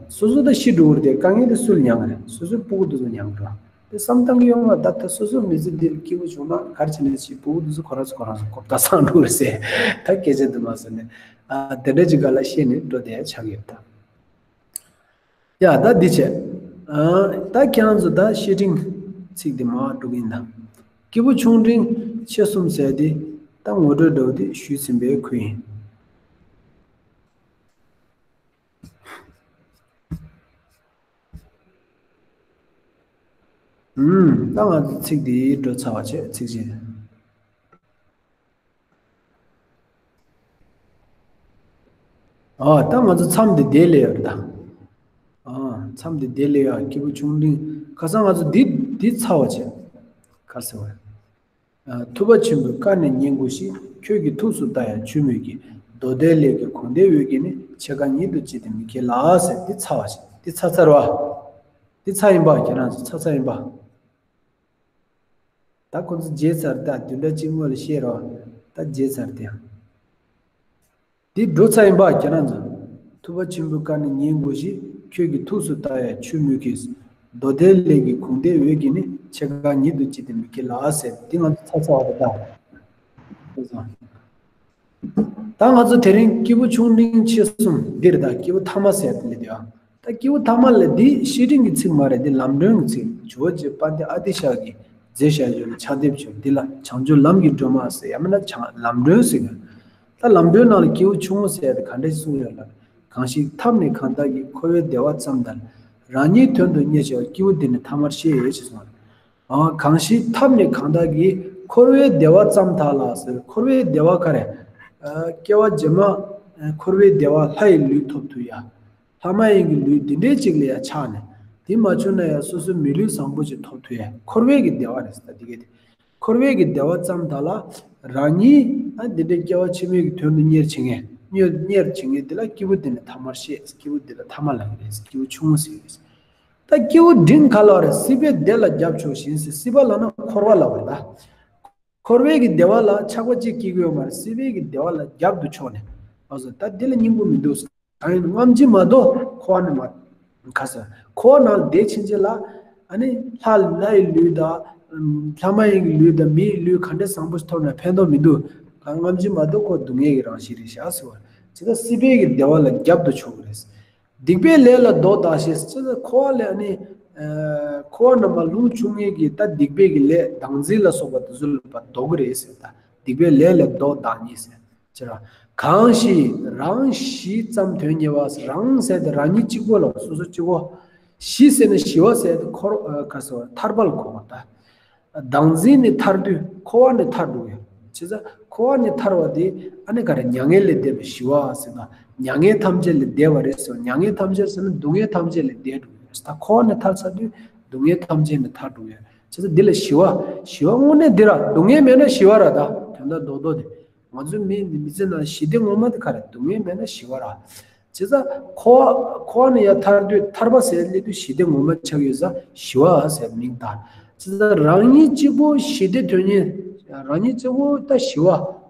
སོ་སོ་ད་ཤི་འགྲོ་གི་རེད་དེ་དཀའ་ངལ་དེ་སུ་ལ་མྱངས་གི་རེད། སོ་སོའི་སྤུ་གུ་དེ་ཚོ་མྱངས་འགྲོ། དེ་བསམ་བཏང་གི་ཡོང་ང་ད་ལྟ་སོ་སོའི་མི་ཚེ་འདི་ལ་སྐྱིད་པོ་བྱུང་ན་ག་རེ་བྱས་ནས་ཅིག་སྤུ་གུ་དེ་ཚོ་ཁོ་རང་ཚོ་ཁོ་རང་ཚོ་གོ་བརྡ་སང་འགྲོ་གི་རེད་ཟེར། ད་སྐད་ཆ་དེ་མ་ཟེར་ནས་ཨ་དེ་འདྲ་ཅིག་ག་ལ་ཤེས་ནས་འགྲོ་བསྡད་ཆགས་ཡོད་ད། ཡ་ད་འདི་བྱས། ཨ་ད་ཁྱེད་རང་ཚོ་ད་བཤེས་སྤྲིང་ཚིག་དེ་མར་འགྲོ་གི་ཡིན་ད། སྐྱེས་བུ་ཆུང་འབྲིང་ཆེ་གསུམ་ཟེར་དེ་ད་ངོ་སྤྲོད་འདྲ་བོ་དེ་ཞུས་ཟིན་པའི་ཁུལ་ཡིན། ཨུམ། ད་ང་ཚོ་ཚིག་འདི་འགྲོ་ཚར་བ་བྱས་ཚིག་བཞི། ཨ་ད་ང་ཚོ་མཚམས་འདི་བསྡད་ལེ་ཡོད་རེད་ད། ཨ་མཚམས་འདི་བསྡད་ལེ་ཡ་སྐྱེས་བུ་ཆུང་འབྲིང་ཁ་སང་ང་ཚོ་འདི་འདི་ཚར་བ་བྱས། ག་ཟེར་བ། ཐུབ་པ་ཆེན་པོའི་བཀའ་ནི་ཉན་དགོས་ཤིང་། ཁྱོད་ཀྱིས་ཐུགས་སུ་བལྟ་ཡང་ཆུད་མོད་ཀྱི། མདོ་སྡེ་ལས་ཀྱི་དགོངས་འགྲེལ་འོད་ཀྱིས་ནི། ཕྱེད་ཀ་ཉིད་དུ་ཅི་སྟེ་མི་ཁྱེར་ལགས་ཟེར་འདི་ཚར་བ་ཞིག་འདི་ཚར་ཚར་བ། འདི་ཚར་ཡིན་པ་ཁྱེད་རང་ཚོ་ཚར་ཚར་ཡིན་པ། ད་ཁོ་ཚོ་བརྗེད་ཚར་ད་བདུན་ཕྲག་གཅིག་སྔོན་ལ་བཤད་རོགས་ད་བརྗེད་ཚར་དེ། འདི་འགྲོ་ཚར་ཡིན་པ་ཁྱེད་རང་ཚོ། ཐུབ་པ་ཆེན་པོའི་བཀའ་ནི་ཉན་དགོས་ཤིང་། ཁྱོད་ཀྱིས་ཐུགས་སུ་བལྟ་ཡང་ཆུད་མོད་ཀྱི། མདོ་སྡེ་ལས་ཀྱི་གུང་སྡེ་འོད་ཀྱིས་ནི། ཕྱེད་ཀ་ཉིད་དུ་ཅི་སྟེ་མི་སྐྱེ་ལ་ཟེར། འདི་ང་ཚོ་ཚར་ཚར་བ་རེད་ད། ད་ང་ཚོ་དེ་རིང་སྐྱེས་བུ་ཆུང་འབྲིང་ཆེ་གསུམ་འདིར་ད་སྐྱེས་བུ་ཐ་མ་ཟེར་དེ་ལས་དེ་ཨ། ད་སྐྱེས་བུ་ཐ་མ་ལས་འདི་བཤེས་སྤྲིང་གི་ཚིག་མ་རེད། འདི་ལམ་སྒྲོན་གྱི་ཚིག་ཇོ་བོ་རྗེ་དཔལ་ལྡན་ཨ་ཏི་ཤ་གིས་མཛད་བཞག་ཡོད་པའི་ཕྱག་དེབ་ཅིག་འདི་ལ་བྱང་ཆུབ་ལམ་གྱི་སྒྲོན་མ་ཟེར་ཡང་མིན་ན་བྱང་ལམ་སྒྲོན་ཟེར་གི། ད་ལམ་སྒྲོན་ནང་ལ་སྐྱེས་བུ་ཆུང་ངུ་ཟེར་ཡ་དེ་ག་འདྲ་ཞིག་གསུངས་ཡོད་ལ། གང་ཞིག་ཐབས་ནི་གང་དག་གིས། འཁོར་བའི་བདེ་བ་ཙམ་དག་ལ། རང་ཉིད་དོན་དུ་གཉེར་བྱེད་པ། སྐྱེས་བུ་འདི་ནི་ཐ་མར་ཤེས་ཞེས་གསུངས། ཨ། གང་ཞིག་ཐབས་ནི་གང་དག་གིས། འཁོར་བའི་བདེ་བ་ཙམ་དག་ལ་ཟེར། འཁོར་བའི་བདེ་བ་ག་རེ། ཨ། སྐྱེ་བ་རྗེས་མ་ཨ། འཁོར་བའི་བདེ་བ་ལྷ་ཡི་ལུས་ཐོབ་ཐུབ་ཡ། ལྷ་མ་ཡིན་གྱི་ལུས་འདི་འདྲའི་ཅིག་ལ་ཡ་ཆགས་ནས། དེ་མ་བྱུང་ན་ཡང་སོ་སོའི་མི་ལུས་བཟང་པོ་ཅིག་ཐོབ་ཐུབ་ཡ། འཁོར་བའི་གི་བདེ་བ་རེད་ཟེར་ད་འདི་ག་དེ། འཁོར་བའི་གི་བདེ་བ་ཙམ་དག་ལ། རང་ཉིད་ཨ་འདི་འདྲའི་སྐྱེ་བ་ཕྱི་མའི་གི་དོན་དུ་གཉེར་བྱེད་མཁན། གཉེར་གཉེར་བྱེད་མཁན་འདི་ལ་སྐྱེས་བུ་འདི་ནི་ཐ་མར་ཤེས། སྐྱེས་བུ་འདི་ལ་ཐ་མ་ལབ་ཀྱི་རེད། སྐྱེས་བུ་ཆུང་ངུ་ཟེར་གྱི་རེད། ད་སྐྱེས་བུ་འབྲིང་ག་ལ་བ་རེད། སྲིད་པའི་བདེ་ལ་རྒྱབ་ཕྱོགས་བཞིན་ཟེར། སྲིད་པ་ལབ་ན་འཁོར་བ་ལབ་པ་རེད་ད། འཁོར་བའི་གི་བདེ་བ་ལ་ཆགས་པ་ཅིག་སྐྱེ་གི་ཡོད་མ་རེད། སྲིད་པའི་གི་བདེ་བ་ལ་རྒྱབ་ཏུ་ཕྱོགས་ནས། ཨ་ཟོ་ད་འདི་ལ་སྙིང་པོ་མི་འདུག་གང་ཡིན་རྔམ་བརྗིད་མ་གཏོགས་འཁོར་བ་ནས་མ། ག་ཟེར། འཁོར་བ་ནང་བསྡད་ཕྱིན་ཆད་ལ། ཨ་ནི་ལྷ་ལྷ་ཡི་ལུས་དང་། ལྷ་མ་ཡིན་གྱི་ལུས་དང་མི་ཡི་ལུས་ག་འདྲ་བཟང་པོ་ཞིག་ཐོབ་ན་ཕན་ཐོགས་མི་འདུག་གང་རྔམ་བརྗིད་མ་གཏོགས་ཁོ་སྡུག་བསྔལ་གྱི་རང་བཞིན་རེད་ཤག་ཟེར་བ། ཇི་ལྟར་སྲིད་པའི་གི་བདེ་བ་ལ་རྒྱབ་ཏུ་ཕྱོགས་ཀྱི་རེད། སྡིག་པའི་ལས་ལ་ལྡོག་དག་ཞེས། ཅི་ལྟར་འཁོར་བ་ལས་ཨ་ནི། ཨ། འཁོར་བ་རྣམ་པར་ལྷུང་བཅུག་མཁན་གྱི་ད་སྡིག་པའི་གི་ལས་བདག་འཛིན་ལ་སོགས་པ་དེ་ཚོ་ལ་ལྡོག་གི་རེད་ཟེར། ད་སྡིག་པའི་ལས་ལ་ལྡོག་དག་ཉིད་ཟེར། ཅེས་ར། གང་ཞིག་རང་ཞི་ཙམ་དོན་གཉེར་བ། རང་ཟེར་ཏེ་རང་ཉིད་གཅིག་པོ་ལ་སོ་སོ་གཅིག་པོ། ཞི་ཟེར་ནས་ཞི་བ་ཟེར་ཏེ་འཁོར་ཨ། ག་ཟེར་བ་ཐར་པ་ལ་གོ་བ་ད། བདག་འཛིན་ནི་ཐར་དུས་འཁོར་བ་ནས་ཐར་འགྲོ་ཡ། བྱས་ཙང་འཁོར་བ་ནས་ཐར་བ་དེ་ཨ་ནི་ག་རེ་མྱ་ངན་ལས་འདས་པའི་ཞི་བ་ཟེར་ན་མྱ་ངན་ཐམས་ཅད་ལས་འདས་པ་རེད་ཟེར། མྱ་ངན་ཐམས་ཅད་ཟེར་ན་སྡུག་བསྔལ་ཐམས་ཅད་ལས་འདས་འགྲོ་ཡ་རེད། ད་འཁོར་བ་ནས་ཐར་ཚར་དུས་སྡུག་བསྔལ་ཐམས་ཅད་ནས་ཐར་འགྲོ་ཡ། བྱས་ཙང་འདི་ལ་ཞི་བ། ཞི་བ་དངོས་གནས་འདི་ར་སྡུག་བསྔལ་མེད་ན་ཞི་བ་ར་ད་དོན་དག་རྡོག་རྡོག་དེ། ང་ཚོའི་མི་མི་ཚེ་ནང་ཞི་བདེ་ངོ་མ་དེ་ག་རེ། སྡུག་བསྔལ་མེད་ན་ཞི་བ་ར། བྱས་ཙང་འཁོར་བ་འཁོར་བ་ནས་ཡར་ཐར་དུས་ཐར་པ་ཟེར་སླེབས་དུས་ཞི་བདེ་ངོ་མ་ཆགས་ཡོད་ཙང་ཞི་བ་ཟེར་མིང་བཏགས། བྱས་ཙང་རང་ཉིད་གཅིག་པོ་ཞི་བདེ་དོན་གཉེར། རང་ཉིད་གཅིག་པོ་ད་ཞི་བ་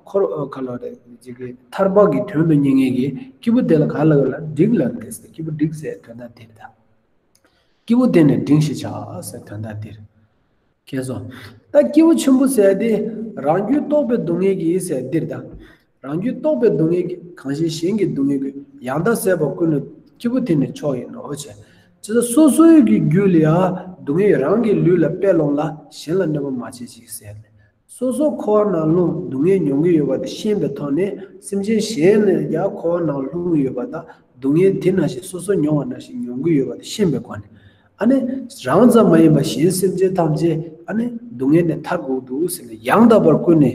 འཁོར་ག་ལ་རེ་ཅིག་གི་ཐར་པ་གི་དོན་དུ་གཉེར་མཁན་གྱི་སྐྱེས་བུ་དེ་ལ་ག་ལ་ག་ལ་འབྲིང་ལ་རེད་ཟེར། སྐྱེས་བུ་འབྲིང་ཟེར་དོན་དག་དེ་རེད་ད། སྐྱེས་བུ་དེ་ནི་འབྲིང་ཞེས་བྱ་ཟེར་དོན་དག་འདིར། མཁྱེན་སོང་། ད་སྐྱེས་བུ་ཆེན་པོ་ཟེར་དེ་རང་རྒྱུད་རྟོགས་པའི་སྡུག་བསྔལ་གྱིས་ཟེར་འདིར་ད། རང་རྒྱུད་རྟོགས་པའི་སྡུག་བསྔལ་གྱིས། གང་ཞིག་གཞན་གྱི་སྡུག་བསྔལ་ཀུན། ཡང་དག་བཟོད་པར་ཀུན་ནས། སྐྱེས་བུ་དེ་ནི་མཆོག་ཡིན་ནོ་ཞེས། ཅེས་སོ་སོའི་གི་རྒྱུད་ལ་ཡང་སྡུག་བསྔལ་རང་གི་ལུས་ལ་སྤེལ་ལོང་ལ་གཞན་ལ་གནོད་པ་མ་བྱེད་ཅིག་ཟེར། སོ་སོ་འཁོར་བ་ནང་ལྷུང་སྡུག་བསྔལ་མྱོང་གི་ཡོད་པ་དེ་ཤེས་པའི་ཐོག་ནས་སེམས་ཅན་གཞན་ལ་ཡང་འཁོར་བ་ནང་ལྷུང་ཡོད་པ་དང་སྡུག་བསྔལ་དེ་ནང་བཞིན་སོ་སོ་མྱོང་བ་ནང་བཞིན་མྱོང་གི་ཡོད་པ་དེ་ཤེས་པའི་སྒོ་ནས། ཨ་ནི་རང་ཙམ་མ་ཡིན་པ་གཞན་སེམས་ཅན་ཐམས་ཅད་ཨ་ནི་སྡུག་བསྔལ་ནས་ཐར་དགོས་འདུག་ཟེར་ནས་ཡང་དག་པར་ཀུན་ནས།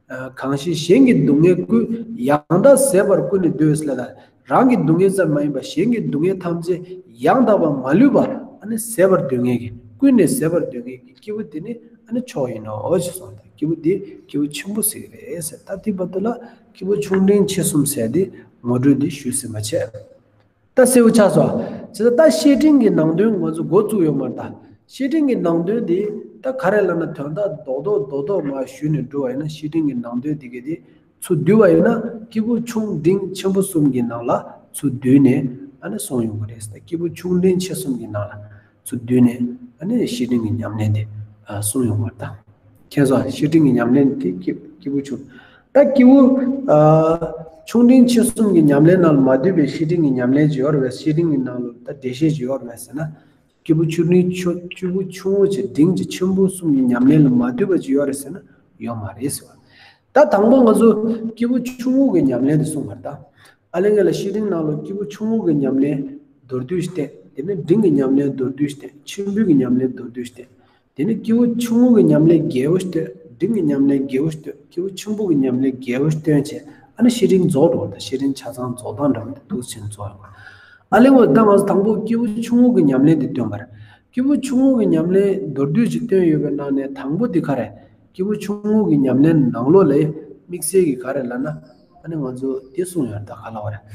ཨ། གང་ཞིག་གཞན་གྱི་སྡུག་བསྔལ་ཀུན། ཡང་དག་བཟོད་པར་ཀུན་ནས་འདོད་ཟེར་ལ། རང་གི་སྡུག་བསྔལ་ཙམ་མ་ཡིན་པར་གཞན་གྱི་སྡུག་བསྔལ་ཐམས་ཅད་ཡང་དག་པར་མ་ལུས་པ་ཨ་ནི་བཟོད་པར་འདོད་མཁན་གྱི་ཀུན་ནས་བཟོད་པར་འདོད་མཁན་གྱི་སྐྱེས་བུ་དེ་ནི་ཨ་ནི་མཆོག་ཡིན་ནོ་ཞེས་གསུངས་ཏེ། སྐྱེས་བུ་དེ་སྐྱེས་བུ་ཆེན་པོ་ཟེར་གྱི་རེད་ཟེར། ད་དེ་བར་དུ་ལ་སྐྱེས་བུ་ཆུང་འབྲིང་ཆེ་གསུམ་ཟེར་དེ་ངོ་སྤྲོད་དེ་ཞུས་ཟིན་པ་བྱས། ད་གསལ་བོ་ཆགས་སོང་། བྱས་ཙང་ད་བཤེས་སྤྲིང་གི་ནང་དོན་ང་ཚོ་འགོ་བཙུགས་ཡོད་མ་རེད་ད། བཤེས་སྤྲིང་གི་ནང་དོན་དེ་ད་ག་རེ་ལབ་ན་དོན་དག་རྡོག་རྡོག་རྡོག་རྡོག་མར་ཞུས་ནས་འགྲོ་བ་ཡིན་ན་བཤེས་སྤྲིང་གི་ནང་དོན་དེ་ག་དེ་ཚུར་བསྡུས་པ་ཡིན་ན་སྐྱེས་བུ་ཆུང་འབྲིང་ཆེན་པོ་གསུམ་གྱི་ནང་ལ་ཚུར་བསྡུས་ནས་ཨ་ནི་གསུངས་ཡོང་གི་རེད། ད་སྐྱེས་བུ་ཆུང་འབྲིང་ཆེ་གསུམ་གྱི་ནང་ལ་ཚུར་བསྡུས་ནས་ཨ་ནི་བཤེས་སྤྲིང་གི་ཉམས་ལེན་དེ་གསུངས་ཡོང་བ་རེད་ད། མཁྱེན་སོང་། བཤེས་སྤྲིང་གི་ཉམས་ལེན་དེ་སྐྱེས་སྐྱེས་བུ་ཆུང་། ད་སྐྱེས་བུ་ཨ་ཆུང་འབྲིང་ཆེ་གསུམ་གྱི་ཉམས་ལེན་ནང་ལ་མ་འདུས་པའི་བཤེས་སྤྲིང་གི་ཉམས་ལེན་ཅིག་ཡོད་རེད་པས། བཤེས་སྤྲིང་གི་ནང་ལ་ད་འགྲེལ་བཤད་ཅིག་ཡོད་རེད་པས་ཟེར་ན། སྐྱེས་བུ་ཆུང་འབྲིང་ཆུ་སྐྱེས་བུ་ཆུང་ངུ་ཆེ་འབྲིང་གི་ཆེན་པོ་གསུམ་གྱི་ཉམས་ལེན་ལ་མ་འདུས་པ་ཅིག་ཡོད་རེད་ཟེར་ན་ཡོད་མ་རེད་ཟེར་བ། ད་དང་པོ་ང་ཚོ་སྐྱེས་བུ་ཆུང་ངུ་གི་ཉམས་ལེན་དེ་གསུངས་པ་རེད་ད། ཨ་ལས་ང་ལ་བཤེས་སྤྲིང་ནང་ལ་སྐྱེས་བུ་ཆུང་ངུ་གི་ཉམས་ལེན་མདོར་བསྡུས་ཤིག་བསྟན། དེ་ནས་འབྲིང་གི་ཉམས་ལེན་མདོར་བསྡུས་ཤིག་བསྟན། ཆེན་པོའི་གི་ཉམས་ལེན་མདོར་བསྡུས་ཤིག་བསྟན། དེ་ནས་སྐྱེས་བུ་ཆུང་ངུ་གི་ཉམས་ལེན་རྒྱས་པོ་ཞིག་བསྟན། འབྲིང་གི་ཉམས་ལེན་རྒྱས་པོ་ཞིག་བསྟན། སྐྱེས་བུ་ཆེན་པོ་གི་ཉམས་ལེན་རྒྱས་པོ་ཞིག་བསྟན་བྱས། ཨ་ནི་བཤེས་སྤྲིང་རྫོགས་འགྲོ་བ་དང་། བཤེས་སྤྲིང་ཆ་ཚང་རྫོགས་སྟངས་འདྲ་བ་དེ་འདུག་ཕྱིན་རྫོགས་ཡོང་བ། ཨ་ལས་ངོ་ད་ང་ཚོ་དང་པོ་སྐྱེས་བུ་ཆུང་ངུ་གི་ཉམས་ལེན་དེ་སྟོན་པ་རེད། སྐྱེས་བུ་ཆུང་ངུ་གི་ཉམས་ལེན་མདོར་བསྡུས་ཅིག་བསྟན་ཡོད་པའི་ནང་ནས་དང་པོ་དེ་ག་རེད། སྐྱེས་བུ་ཆུང་ངུ་གི་ཉམས་ལེན་ནང་ལོགས་ལ་དམིགས་བསལ་གྱི་ག་རེ་ལབ་ན། ཨ་ནི་ང་ཚོ་དེ་གསུངས་ཡོད་ད་ག་ལབ་པ་རེད།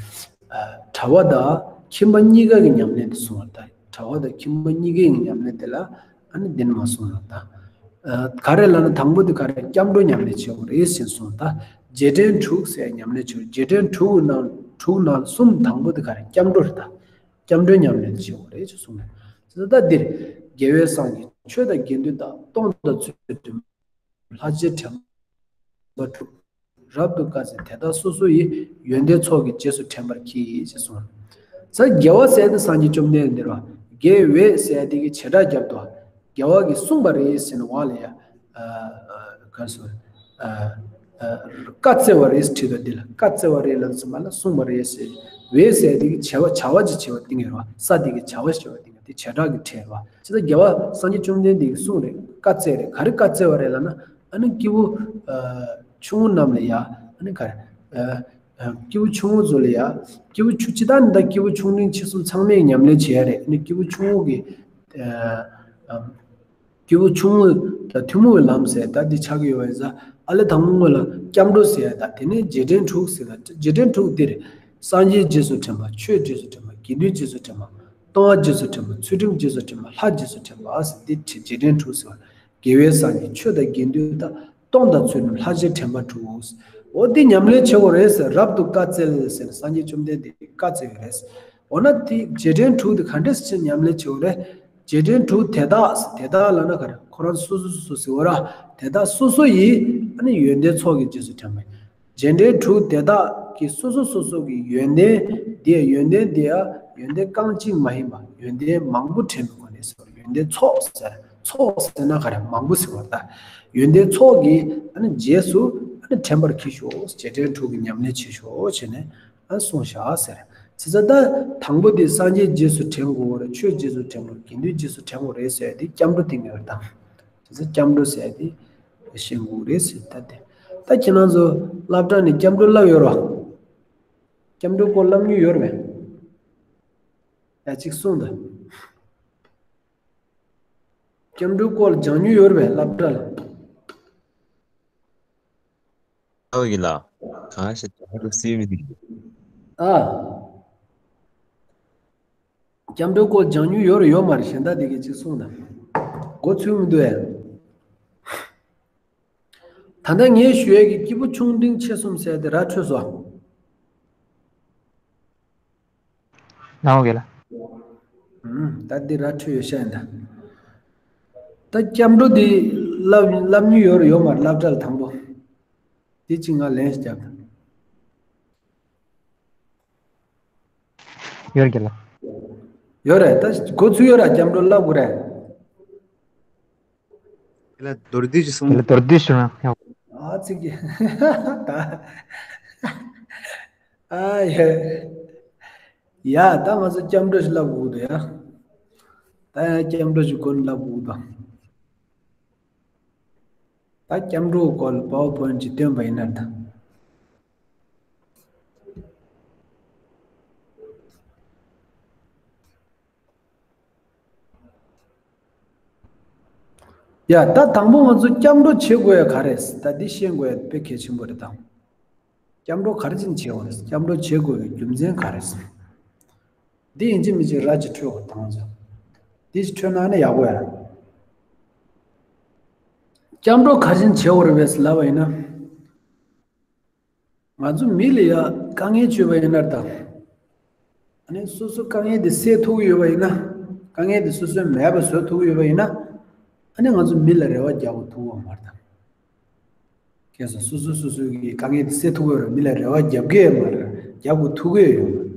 ཨ། གྲྭ་བ་དང་ཁྱིམ་པ་གཉིས་ཀ་གི་ཉམས་ལེན་དེ་གསུངས་ཡོད་ད། གྲྭ་བ་དང་ཁྱིམ་པ་གཉིས་ཀའི་ཉམས་ལེན་དེ་ལ་ཨ་ནི་བདེན་མ་གསུངས་ལ་ད། ཨ། ག་རེ་ལབ་ན་དང་པོ་དེ་ག་རེ་སྐྱབས་འགྲོ་ཉམས་ལེན་བྱེད་དགོས་རེད་ཟེར་གསུངས་ད། རྗེས་དྲན་དྲུག་ཟེར་ཉམས་ལེན་བྱེད། རྗེས་དྲན་དྲུག་ནང་དྲུག་ནང་གསུམ་དང་པོ་དེ་ག་རེ་སྐྱབས་འགྲོ་རེད་ད། སྐྱབས་འགྲོའི་ཉམས་ལེན་བྱེད་དགོས་རེད་ཅེས་གསུངས་ནས། ཟེར་ད་འདིར། རྒྱལ་བའི་སངས་རྒྱས་ཆོས་དང་དགེ་འདུན་དག། སྟོང་དང་ཚུལ་ཁྲིམས་ལྷར་བཅས་དྲན་པ་དྲུག། རབ་ཏུ་དཀའ་སྩལ་དེ་དག་སོ་སོ་ཡི། ཡོན་ཏན་ཚོགས་ཀྱི་རྗེས་སུ་དྲན་པར་གྱིས་ཞེས་གསུངས། ས་རྒྱལ་བ་ཟེར་དེ་སངས་རྒྱས་བཅོམ་ལྡན་འདས་རེད་བ། རྒྱལ་བའི་ཟེར་དེ་གི་བྱེ་བྲག་རྒྱབ་ཏུ། རྒྱལ་བ་གིས་གསུངས་པ་རེད་ཟེར་ནས་བ་ལ་ཡ། ག་སོ། བཀའ་སྩལ་བ་རེད་ཟེར་བྲིས་པ་འདི་ལ་བཀའ་སྩལ་བ་རེད་ལབ་ཙམ་པ་ལ་གསུངས་པ་རེད་ཟེར། བའི་ཟེར་དེ་གི་བྱ་བ་བྱ་བ་ཅིག་བྱེད་པ་སྟེང་ཡོད་རེད་བ། ས་དེ་གི་བྱ་བ་བྱེད་པ་སྟེང་ཡོད་དེ་བྱེ་བྲག་གི་ཕྲད་རེད་བ། ཅི་ལྟར་རྒྱལ་བ་སངས་རྒྱས་བཅོམ་ལྡན་འདས་ཀྱིས་གསུངས་རེད། བཀའ་སྩལ་རེད། ག་རེ་བཀའ་སྩལ་བ་རེད་ལབ་ན། ཨ་ནི་སྐྱེས་བུ་ཆུང་ངུ་རྣམས་ལ་ཡ། ཨ་ནི་ག་རེ། སྐྱེས་བུ་ཆུང་ངུ་ཚོ་ལ་ཡ། སྐྱེས་བུ་ཆུང་ཅི་ལྟར་ནི་ད་སྐྱེས་བུ་ཆུང་འབྲིང་ཆེ་གསུམ་ཚང་མས་ཉམས་ལེན་བྱེད་ཡ་རེད། ཨ་ནི་སྐྱེས་བུ་ཆུང་ངུ་གི་སྐྱེས་བུ་ཆུང་ངུ་དང་ཐུན་མོང་གི་ལམ་ཟེར་ད་འདི་ཆགས་ཀྱི་ཡོད་པ་ཡིན་ཙང་། ཨ་ལས་དང་པོ་སྔོན་ལ་སྐྱབས་འགྲོ་ཟེར་ད། དེ་ནས་རྗེས་དྲན་དྲུག་ཟེར་ད། རྗེས་དྲན་དྲུག་འདིར། སངས་རྒྱས་རྗེས་སུ་དྲན་པ། ཆོས་རྗེས་སུ་དྲན་པ། དགེ་འདུན་རྗེས་སུ་དྲན་པ། ལྟུང་བ་རྗེས་སུ་དྲན་པ། ཚུལ་ཁྲིམས་རྗེས་སུ་དྲན་པ། ལྷ་རྗེས་སུ་དྲན་པ་ཟེར་འདི་རྗེས་དྲན་དྲུག་ཟེར་བ། རྒྱལ་བའི་སངས་རྒྱས་ཆོས་དང་དགེ་འདུན་དག། སྟོང་དང་ཚུལ་ཁྲིམས་ལྷར་བཅས་དྲན་པ་དྲུག། འོ་འདི་ཉམས་ལེན་བྱེད་དགོས་རེད་ཟེར། རབ་ཏུ་དཀའ་སྩལ་ཟེར་ནས་སངས་རྒྱས་བཅོམ་ལྡན་འདས་ཀྱིས་བཀའ་སྩལ་ཡོད་རེད། འོ་ན་དེ་རྗེས་དྲན་དྲུག་དེ་ག་འདྲས་སེ་ཉམས་ལེན་བྱེད་དགོས་རེད། རྗེས་དྲན་དྲུག་དེ་དག་དེ་དག་ལབ་ན་ག་རེ། ཁོ་རང་སོ་སོ་སོ་སོ་ཟེར་བ་ར། དེ་དག་སོ་སོ་ཡི་ཨ་ནི་ཡོན་ཏན་ཚོགས་ཀྱི་རྗེས་སུ་དྲན་པ། རྗེས་དྲན་དྲུག་དེ་དག་གི་སོ་སོ་སོ་སོ་གི་ཡོན་ཏན་དེ། ཡོན་ཏན་དེ་ཡང་ཡོན་ཏན་རྐང་གཅིག་མ་ཡིན་པ་ཡོན་ཏན་མང་པོ་དྲན་པའི་སྒོ་ནས་ཟེར། ཡོན་ཏན་ཚོགས་ཟེར། ཚོགས་ཟེར་ན་ག་རེ། མང་པོ་ཟེར་བ་ད། ཡོན་ཏན་ཚོགས་ཀྱི་ཨ་ནི་རྗེས་སུ་ཨ་ནི་དྲན་པར་གྱིས་ཤོག། རྗེས་དྲན་དྲུག་གི་ཉམས་ལེན་བྱེད་ཤོག་བྱས་ནས་ཨ་གསུངས་བཞག་ཟེར། ཅི་ཙ་ད་དང་པོ་དེ་སངས་རྒྱས་རྗེས་སུ་དྲན་དགོས་རེད། ཆོས་རྗེས་སུ་དྲན་དགོས་རེད། དགེ་འདུན་རྗེས་སུ་དྲན་དགོས་རེད་ཟེར་དེ་སྐྱབས་འགྲོ་དེ་ངེས་པར་དང་། དེ་ཚོ་སྐྱབས་འགྲོ་ཟེར་དེ་ཤེས་དགོས་རེད་ཟེར། ད་དེ་ད་ཁྱེད་རང་ཚོ་སློབ་གྲྭ་ནས་སྐྱབས་འགྲོ་བསླབ་ཡོད་རོ། སྐྱབས་འགྲོའི་སྐོར་བསླབ་མྱོང་ཡོད་རེད་པས། ཡ་གཅིག་གསུངས་དང་། སྐྱབས་འགྲོའི་སྐོར་སྦྱང་མྱོང་ཡོད་རེད་པས་སློབ་གྲྭ་ལ། ཨོ་ཡིན་ལ། གང་ཞིག་ད་ལྟ་སེ་མི་འདུག་ཨ། སྐྱབས་འགྲོའི་སྐོར་སྦྱང་མྱོང་ཡོད་རེད་ཡོད་མ་རེད། གཞན་དག་དེ་གས་གཅིག་གསུངས་དང་། མགོ་ཚོས་མི་འདུག་ཨེ། ད་ལྟ་ངས་ཞུ་ཡས་ཀྱི་སྐྱེས་བུ་ཆུང་འབྲིང་ཆེ་གསུམ་ཟེར་དེ་ར་འཕྲོད་སོང་། ནའོ་གེ་ལ། ཨུམ། ད་འདི་ར་འཕྲོད་ཡོད་ཤག་ཡིན་ད། ད་སྐྱབས་འགྲོ་འདི་བསླབ་བསླབ་མྱོང་ཡོད་རེད་ཡོད་མ་རེད་སློབ་གྲྭ་ལ་དང་པོ། དེ་གཅིག་ང་ལན་ཞིག་རྒྱབ་དང་། ཡོད་རེད་ལ། ཡོད་རེད། ད་འགོ་ཚུགས་ཡོད་ར་སྐྱབས་འགྲོ་བསླབ་དགོས་རེད། དེ་ལ་མདོར་བསྡུས་ཤིག་གསུངས། དེ་ལ་མདོར་བསྡུས་ཤིག་ན་ཡང་། ཨ་ཙི་གི། ད། ཨ་ཡ། ཡ་ད་ང་ཚོ་སྐྱབས་འགྲོ་ཞིག་བསླབ་དགོས་འདུག་ཡ། ད་ཡང་སྐྱབས་འགྲོ་ཞིག་གོ་ནས་བསླབ་དགོས་འདུག་ད་སྐྱབས་འགྲོ་སྐོར་ལ་པ་ཝར་པོའིན་ཊི་ཅིག་སྟོན་པ་ཡིན་ན་ད། ཡ་ད་དང་པོ་ང་ཚོ་སྐྱབས་འགྲོ་བྱེད་དགོས་ཡ་ག་རེ། ད་འདི་ཤེས་དགོས་ཡ་དཔེ་གལ་ཆེན་པོ་རེད་ད། སྐྱབས་འགྲོ་ག་རེ་བྱས་ནས་བྱེད་དགོས་རེད། སྐྱབས་འགྲོ་བྱེད་དགོས་པའི་རྒྱུ་མཚན་ག་རེ། འདི་ཡིན་གཅིག་མིན་གཅིག་ར་ཅིག་འཕྲོད་དགོས་དང་ཚོ། འདི་ཞིག་འཕྲོད་ན་ནི་ཡག་པོ་ཡ། སྐྱབས་འགྲོ་ག་རེ་བྱས་ནས་བྱེད་དགོས་རེད་པས་ལབ་པ་ཡིན་ན། ང་ཚོ་མི་ལ་ཡ་དཀའ་ངལ་བྱུང་བ་ཡིན་ན་དང་། ཨ་ནི་སོ་སོ་དཀའ་ངལ་དེ་སེལ་ཐུབ་ཀྱི་ཡོད་པ་ཡིན་ན། དཀའ་ངལ་དེ་སོ་སོས་མེད་པ་བཟོ་ཐུབ་ཀྱི་ཡོད་པ་ཡིན་ན། ཨ་ནི་ང་ཚོ་མི་ལ་རེ་བ་རྒྱག་དགོས་ཐུག་པ་མ་རེད་དང་། ཁྱེད་ཚོ་སོ་སོ་སོ་སོའི་གི་དཀའ་ངལ་དེ་སེལ་ཐུབ་ཀྱི་ཡོད་རེད། མི་ལ་རེ་བ་རྒྱབ་ཀྱི་ཡོད་མ་རེད། རྒྱབ་དགོས་ཐུག་གི་ཡོད་མ་རེད།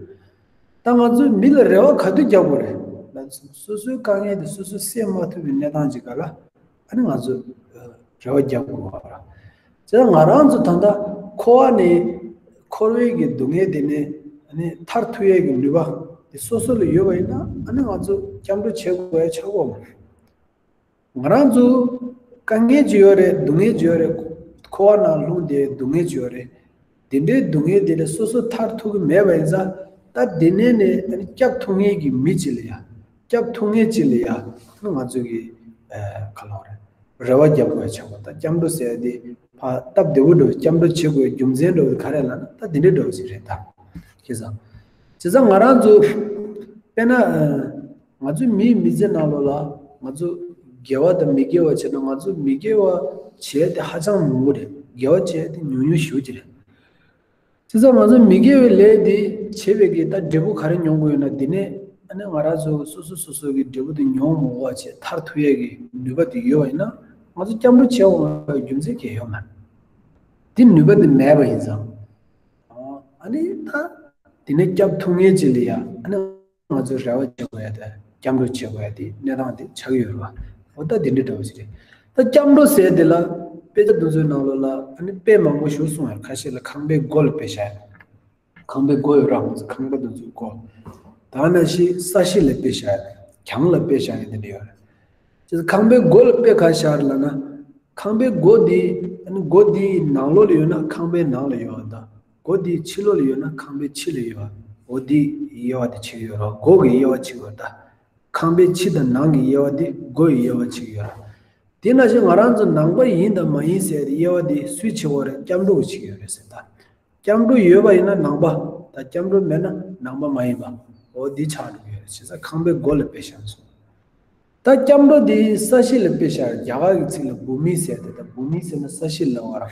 ད་ང་ཚོས་མི་ལ་རེ་བ་ག་དུས་རྒྱག་དགོས་རེད་ལབ་ན། སོ་སོའི་དཀའ་ངལ་དེ་སོ་སོས་སེལ་མ་ཐུབ་པའི་གནས་སྟངས་ཅིག་ག་ལ། ཨ་ནི་ང་ཚོས་རེ་བ་རྒྱག་དགོས་པ་རེད། བྱས་ཙང་ང་རང་ཚོ་ད་ལྟ་འཁོར་བ་ནས་འཁོར་བའི་གི་སྡུག་བསྔལ་དེ་ནས་ཨ་ནི་ཐར་ཐུབ་ཡས་ཀྱི་ནུས་པ་དེ་སོ་སོ་ལ་ཡོད་པ་ཡིན་ན། ཨ་ནི་ང་ཚོ་སྐྱབས་འགྲོ་བྱེད་དགོས་ཡ་ཆགས་ཀྱི་ཡོད་མ་རེད། ང་རང་ཚོ་དཀའ་ངལ་ཅིག་ཡོད་རེད། སྡུག་བསྔལ་ཅིག་ཡོད་རེད། འཁོར་བ་ནང་ལྷུང་བསྡད་སྡུག་བསྔལ་ཅིག་ཡོད་རེད། དེ་འདྲའི་སྡུག་བསྔལ་དེ་ལས་སོ་སོ་ཐར་ཐུབ་ཀྱི་མེད་པ་ཡིན་ཙང་། ད་དེ་ནས་ནས་ཨ་ནི་སྐྱབས་ཐུབ་མཁན་གྱི་མི་ཅིག་ལ་ཡ། སྐྱབས་ཐུབ་མཁན་ཅིག་ལ་ཡ། ང་ཚོ་གི་ཨ་ག་ལབ་དགོས་རེད། རེ་བ་རྒྱབ་དགོས་ཆགས་པ། ད་སྐྱབས་འགྲོ་ཟེར་ཡ་དེ་ཕར་སྟབས་བདེ་པོ་འདྲ་བོ། སྐྱབས་འགྲོ་བྱེད་དགོས་རྒྱུ་མཚན་འདྲ་བོ་ག་རེ་ལབ་ན། ད་དེ་འདྲའི་འདྲ་བོ་ཞིག་རེད་ད། ཤེས་སོང་། བྱས་ཙང་ང་རང་ཚོ་དཔེར་ན་ཨ་ང་ཚོའི་མིའི་མི་ཚེ་ནང་ལོགས་ལ་ང་ཚོ་དགེ་བ་དང་མི་དགེ་བ་བྱས་ན། ང་ཚོ་མི་དགེ་བ་བྱས་ཏེ་ཧ་ཅང་མང་པོ་རེད། དགེ་བ་བྱས་ཏེ་ཉུང་ཉུང་ཞེ་པོ་ཅིག་རེད། བྱས་ཙང་ང་ཚོ་མི་དགེ་བའི་ལས་འདི་བྱས་པའི་གི་ད་འབྲས་བུ་ག་རེ་མྱོང་དགོས་ཡོད་ན། འདི་ནས་ ཨ་ནི་ང་རང་ཚོ་སོ་སོ་སོ་སོ་གི་འབྲས་བུ་དེ་མྱོང་མི་དགོས་པ་བྱས་ཐར་ཐུབ་ཡས་ཀྱི་ནུས་པ་དེ་ཡོད་པ་ཡིན་ན། ང་ཚོ་སྐྱབས་འགྲོ་བྱེད་འོང་བའི་རྒྱུ་མཚན་གང་ཡང་ཡོད་མ་རེད། དེ་ནུས་པ་དེ་མེད་པ་ཡིན་ཙང་། ཨ་ནི་ད་དེ་ནས་སྐྱབས་ཐུབ་མཁན་ཅིག་ལ་ཡ། ཨ་ནི་ང་ཚོས་རེ་བ་བྱེད་དགོས་ཡ་དེ། སྐྱབས་འགྲོ་བྱེད་དགོས་ཡ་དེ་གནས་སྟངས་དེ་ཆགས་ཀྱི་ཡོད་རེད་བ། འོ་ད་དེ་འདྲ་འདྲ་བོ་ཞིག་རེད། ད་སྐྱབས་འགྲོ་ཟེར་དེ་ལ་དཔེ་ཆ་དེ་ཚོའི་ནང་ལོགས་ལ་ཨ་ནི་དཔེ་མང་པོ་ཞིག་གསུངས་ཡོད། ཁ་ཤས་ལ་ཁང་པའི་སྒོ་ལ་དཔེ་བཞག་ཡོད། ཁང་པའི་སྒོ་ཡོད་ར། ང་ཚོ་ཁང་པ་དེ་ཚོའི་སྒོ། ད་ནང་བཞིན་ས་གཞི་ལ་དཔེ་བཞག་ཡོད། གྱང་ལ་དཔེ་བཞག་ཡོད། དེ་འདྲ་ཡོད་རེད། ཁང་པའི་སྒོ་ལ་དཔེ་ག་བཞག་ལབ་ན། ཁང་པའི་སྒོ་འདི། ཨ་ནི་སྒོ་འདིའི་ནང་ལོགས་ལ་ཡོད་ན་ཁང་པའི་ནང་ལ་ཡོད་པ་དང་། སྒོ་འདིའི་ཕྱི་ལོགས་ལ་ཡོད་ན་ཁང་པའི་ཕྱི་ལ་ཡོད་པ། འོ་འདི་དབྱེ་བ་དེ་ཕྱེ་ཡོད་ར། སྒོ་གི་དབྱེ་བ་ཕྱེ་ཡོད་ད། ཁང་པའི་ཕྱི་དང་ནང་གི་དབྱེ་བ་དེ་སྒོ་ཡི་དབྱེ་བ་ཕྱེ་ཡོད་ར། དེ་ནང་བཞིན་ང་རང་ཚོ་ནང་པ་ཡིན་དང་མ་ཡིན་ཟེར་ཏེ་དབྱེ་བ་དེ་སུས་ཕྱེ་བ་རེད། སྐྱབས་འགྲོ་གིས་ཕྱེ་ཡོད་རེད་ཟེར་ད། སྐྱབས་འགྲོ་ཡོད་པ་ཡིན་ན་ནང་པ། ད་སྐྱབས་འགྲོ་མེད་ན་ནང་པ་མ་ཡིན་པ། འོ་འདི་ཆགས་འགྲོ་གི་ཡོད་རེད། བྱས་ཙང་ཁང་པའི་སྒོ་ལ་དཔེ་བཞག་སོང་། ད་སྐྱབས་འགྲོ་འདི་ས་གཞི་ལ་དཔེ་བཞག་རྒྱ་གར་གྱི་ཚིག་ལ་བྷུ་མི་ཟེར་ཏེ། ད་བྷུ་མི་ཟེར་ན་ས་གཞི་ལ་བ་ར།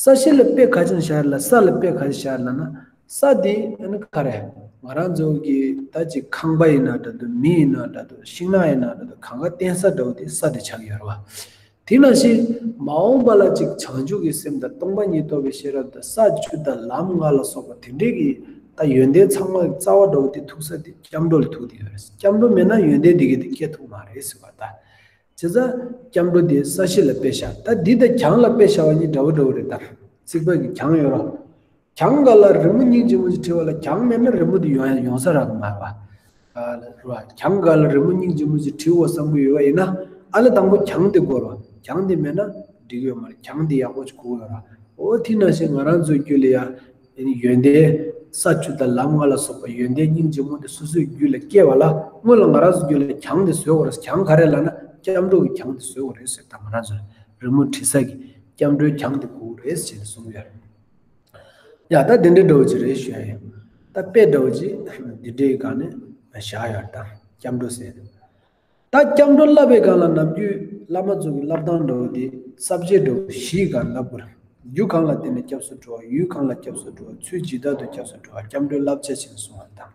ས་གཞི་ལ་དཔེ་ག་ཅིག་བཞག་ལ། ས་ལ་དཔེ་ག་ཅིག་བཞག་ལབ་ན། ས་འདི་ཨ་ནི་ག་རེ། ང་རང་ཚོ་གི་ད་ཅིག་ཁང་པ་ཡིན་ན་འདྲ་འདུག་མི་ཡིན་ན་འདྲ་འདུག་ཤིང་ནགས་ཡིན་ན་འདྲ་འདུག་གང་ག་བརྟེན་ས་འདྲ་བོ་དེ་ས་དེ་ཆགས་ཀྱི་ཡོད་རེད་བ། དེ་ནང་བཞིན་མ་འོངས་པ་ལ་ཅིག་བྱང་ཆུབ་ཀྱི་སེམས་དང་སྟོང་པ་ཉིད་རྟོགས་པའི་ཤེས་རབ་དང་ས་བཅུ་དང་ལམ་ལྔ་ལ་སོགས་པ་དེ་འདྲའི་གི་ད་ཡོན་ཏན་ཚང་མ་གི་རྩ་བ་འདྲ་བོ་དེ་ཐུག་ས་དེ་སྐྱབས་འགྲོ་ལ་ཐུག་བསྡད་ཡོད་རེད། སྐྱབས་འགྲོ་མེད་ན་ཡོན་ཏན་དེ་གི་དེ་སྐྱེ་ཐུབ་མ་རེད་ཟེར་བ་ད། བྱས་ཙང་སྐྱབས་འགྲོ་དེ་ས་གཞི་ལ་དཔེ་བཞག་ད་འདི་དང་གྱང་ལ་དཔེ་བཞག་པ་གཉིས་འདྲ་བོ་འདྲ་བོ་རེད་ད། རྩིག་པ་གི་གྱང་ཡོད་ར། གྱང་སྒང་ལ་རི་མོ་སྙིང་རྗེ་མོ་ཞིག་བྲིས་པ་ལ་གྱང་མེད་ན་རི་མོ་དེ་ཡོང་ཡ་ཡོང་ས་རག་གི་མ་རེད་བ། ཨ་རེད་བ། གྱང་སྒང་ལ་རི་མོ་སྙིང་རྗེ་མོ་ཞིག་བྲིས་འོ་བསམ་གི་ཡོད་པ་ཡིན་ན། ཨ་ལ་དང་པོ་གྱང་དེ་དགོས་ར། གྱང་དེ་མེད་ན་འགྲིག་གི་ཡོད་མ་རེད། གྱང་དེ་ཡག་པོ་ཞིག་དགོས་ཡོད་ར། འོ་དེ་ནང་བཞིན་ང་རང་ཚོའི་རྒྱུད་ལ་ཡ། ཡོན་ཏན་ས་བཅུ་དང་ལམ་ལྔ་ལ་སོགས་པ་ཡོན་ཏན་སྙིང་རྗེ་མོ་དེ་སོ་སོའི་རྒྱུད་ལ་སྐྱེ་བ་ལ་སྔོན་ལ་ང་རང་ཚོའི་རྒྱུད་ལ་གྱང་དེ་བཟོས་དགོས་རེད། གྱང་ག་རེ་ལབ་ན་སྐྱབས་འགྲོ་གི་གྱང་དེ་བཟོས་དགོས་རེད་ཟེར། ད་ང་རང་ཚོ་རི་མོ་བྲིས་ས་གི་སྐྱབས་འགྲོའི་གྱང་དེ་དགོས་རེད་ཟེར་ནས་གསུངས་ཡོད་རེད། ཡ་ད་དེ་འདྲའི་འདྲ་བོ་ཅིག་རེད་ཞུ་ཡ་ཡིན། ད་དཔེ་འདྲ་བོ་ཅིག་འདི་འདྲའི་སྒང་ནས་བཞག་ཡོད་རེད། ད་སྐྱབས་འགྲོ་ཟེར་དེ། ད་སྐྱབས་འགྲོ་བསླབ་པའི་སྒང་ལ་ནམ་རྒྱུན་བླ་མ་ཚོ་གི་བསླབ་སྟངས་འདྲ་བོ་དེ་ས་བཅད་འདྲ་བོ་བཞིའི་སྒང་བསླབ་དགོས་རེད། རྒྱུ་གང་ལ་བརྟེན་ནས་སྐྱབས་སུ་འགྲོ་བ། ཡུལ་གང་ལ་སྐྱབས་སུ་འགྲོ་བ། ཚུལ་ཇི་ལྟར་དུ་སྐྱབས་སུ་འགྲོ་བ། སྐྱབས་འགྲོའི་བསླབ་བྱ་ཞེས་གསུངས་པ་དང་།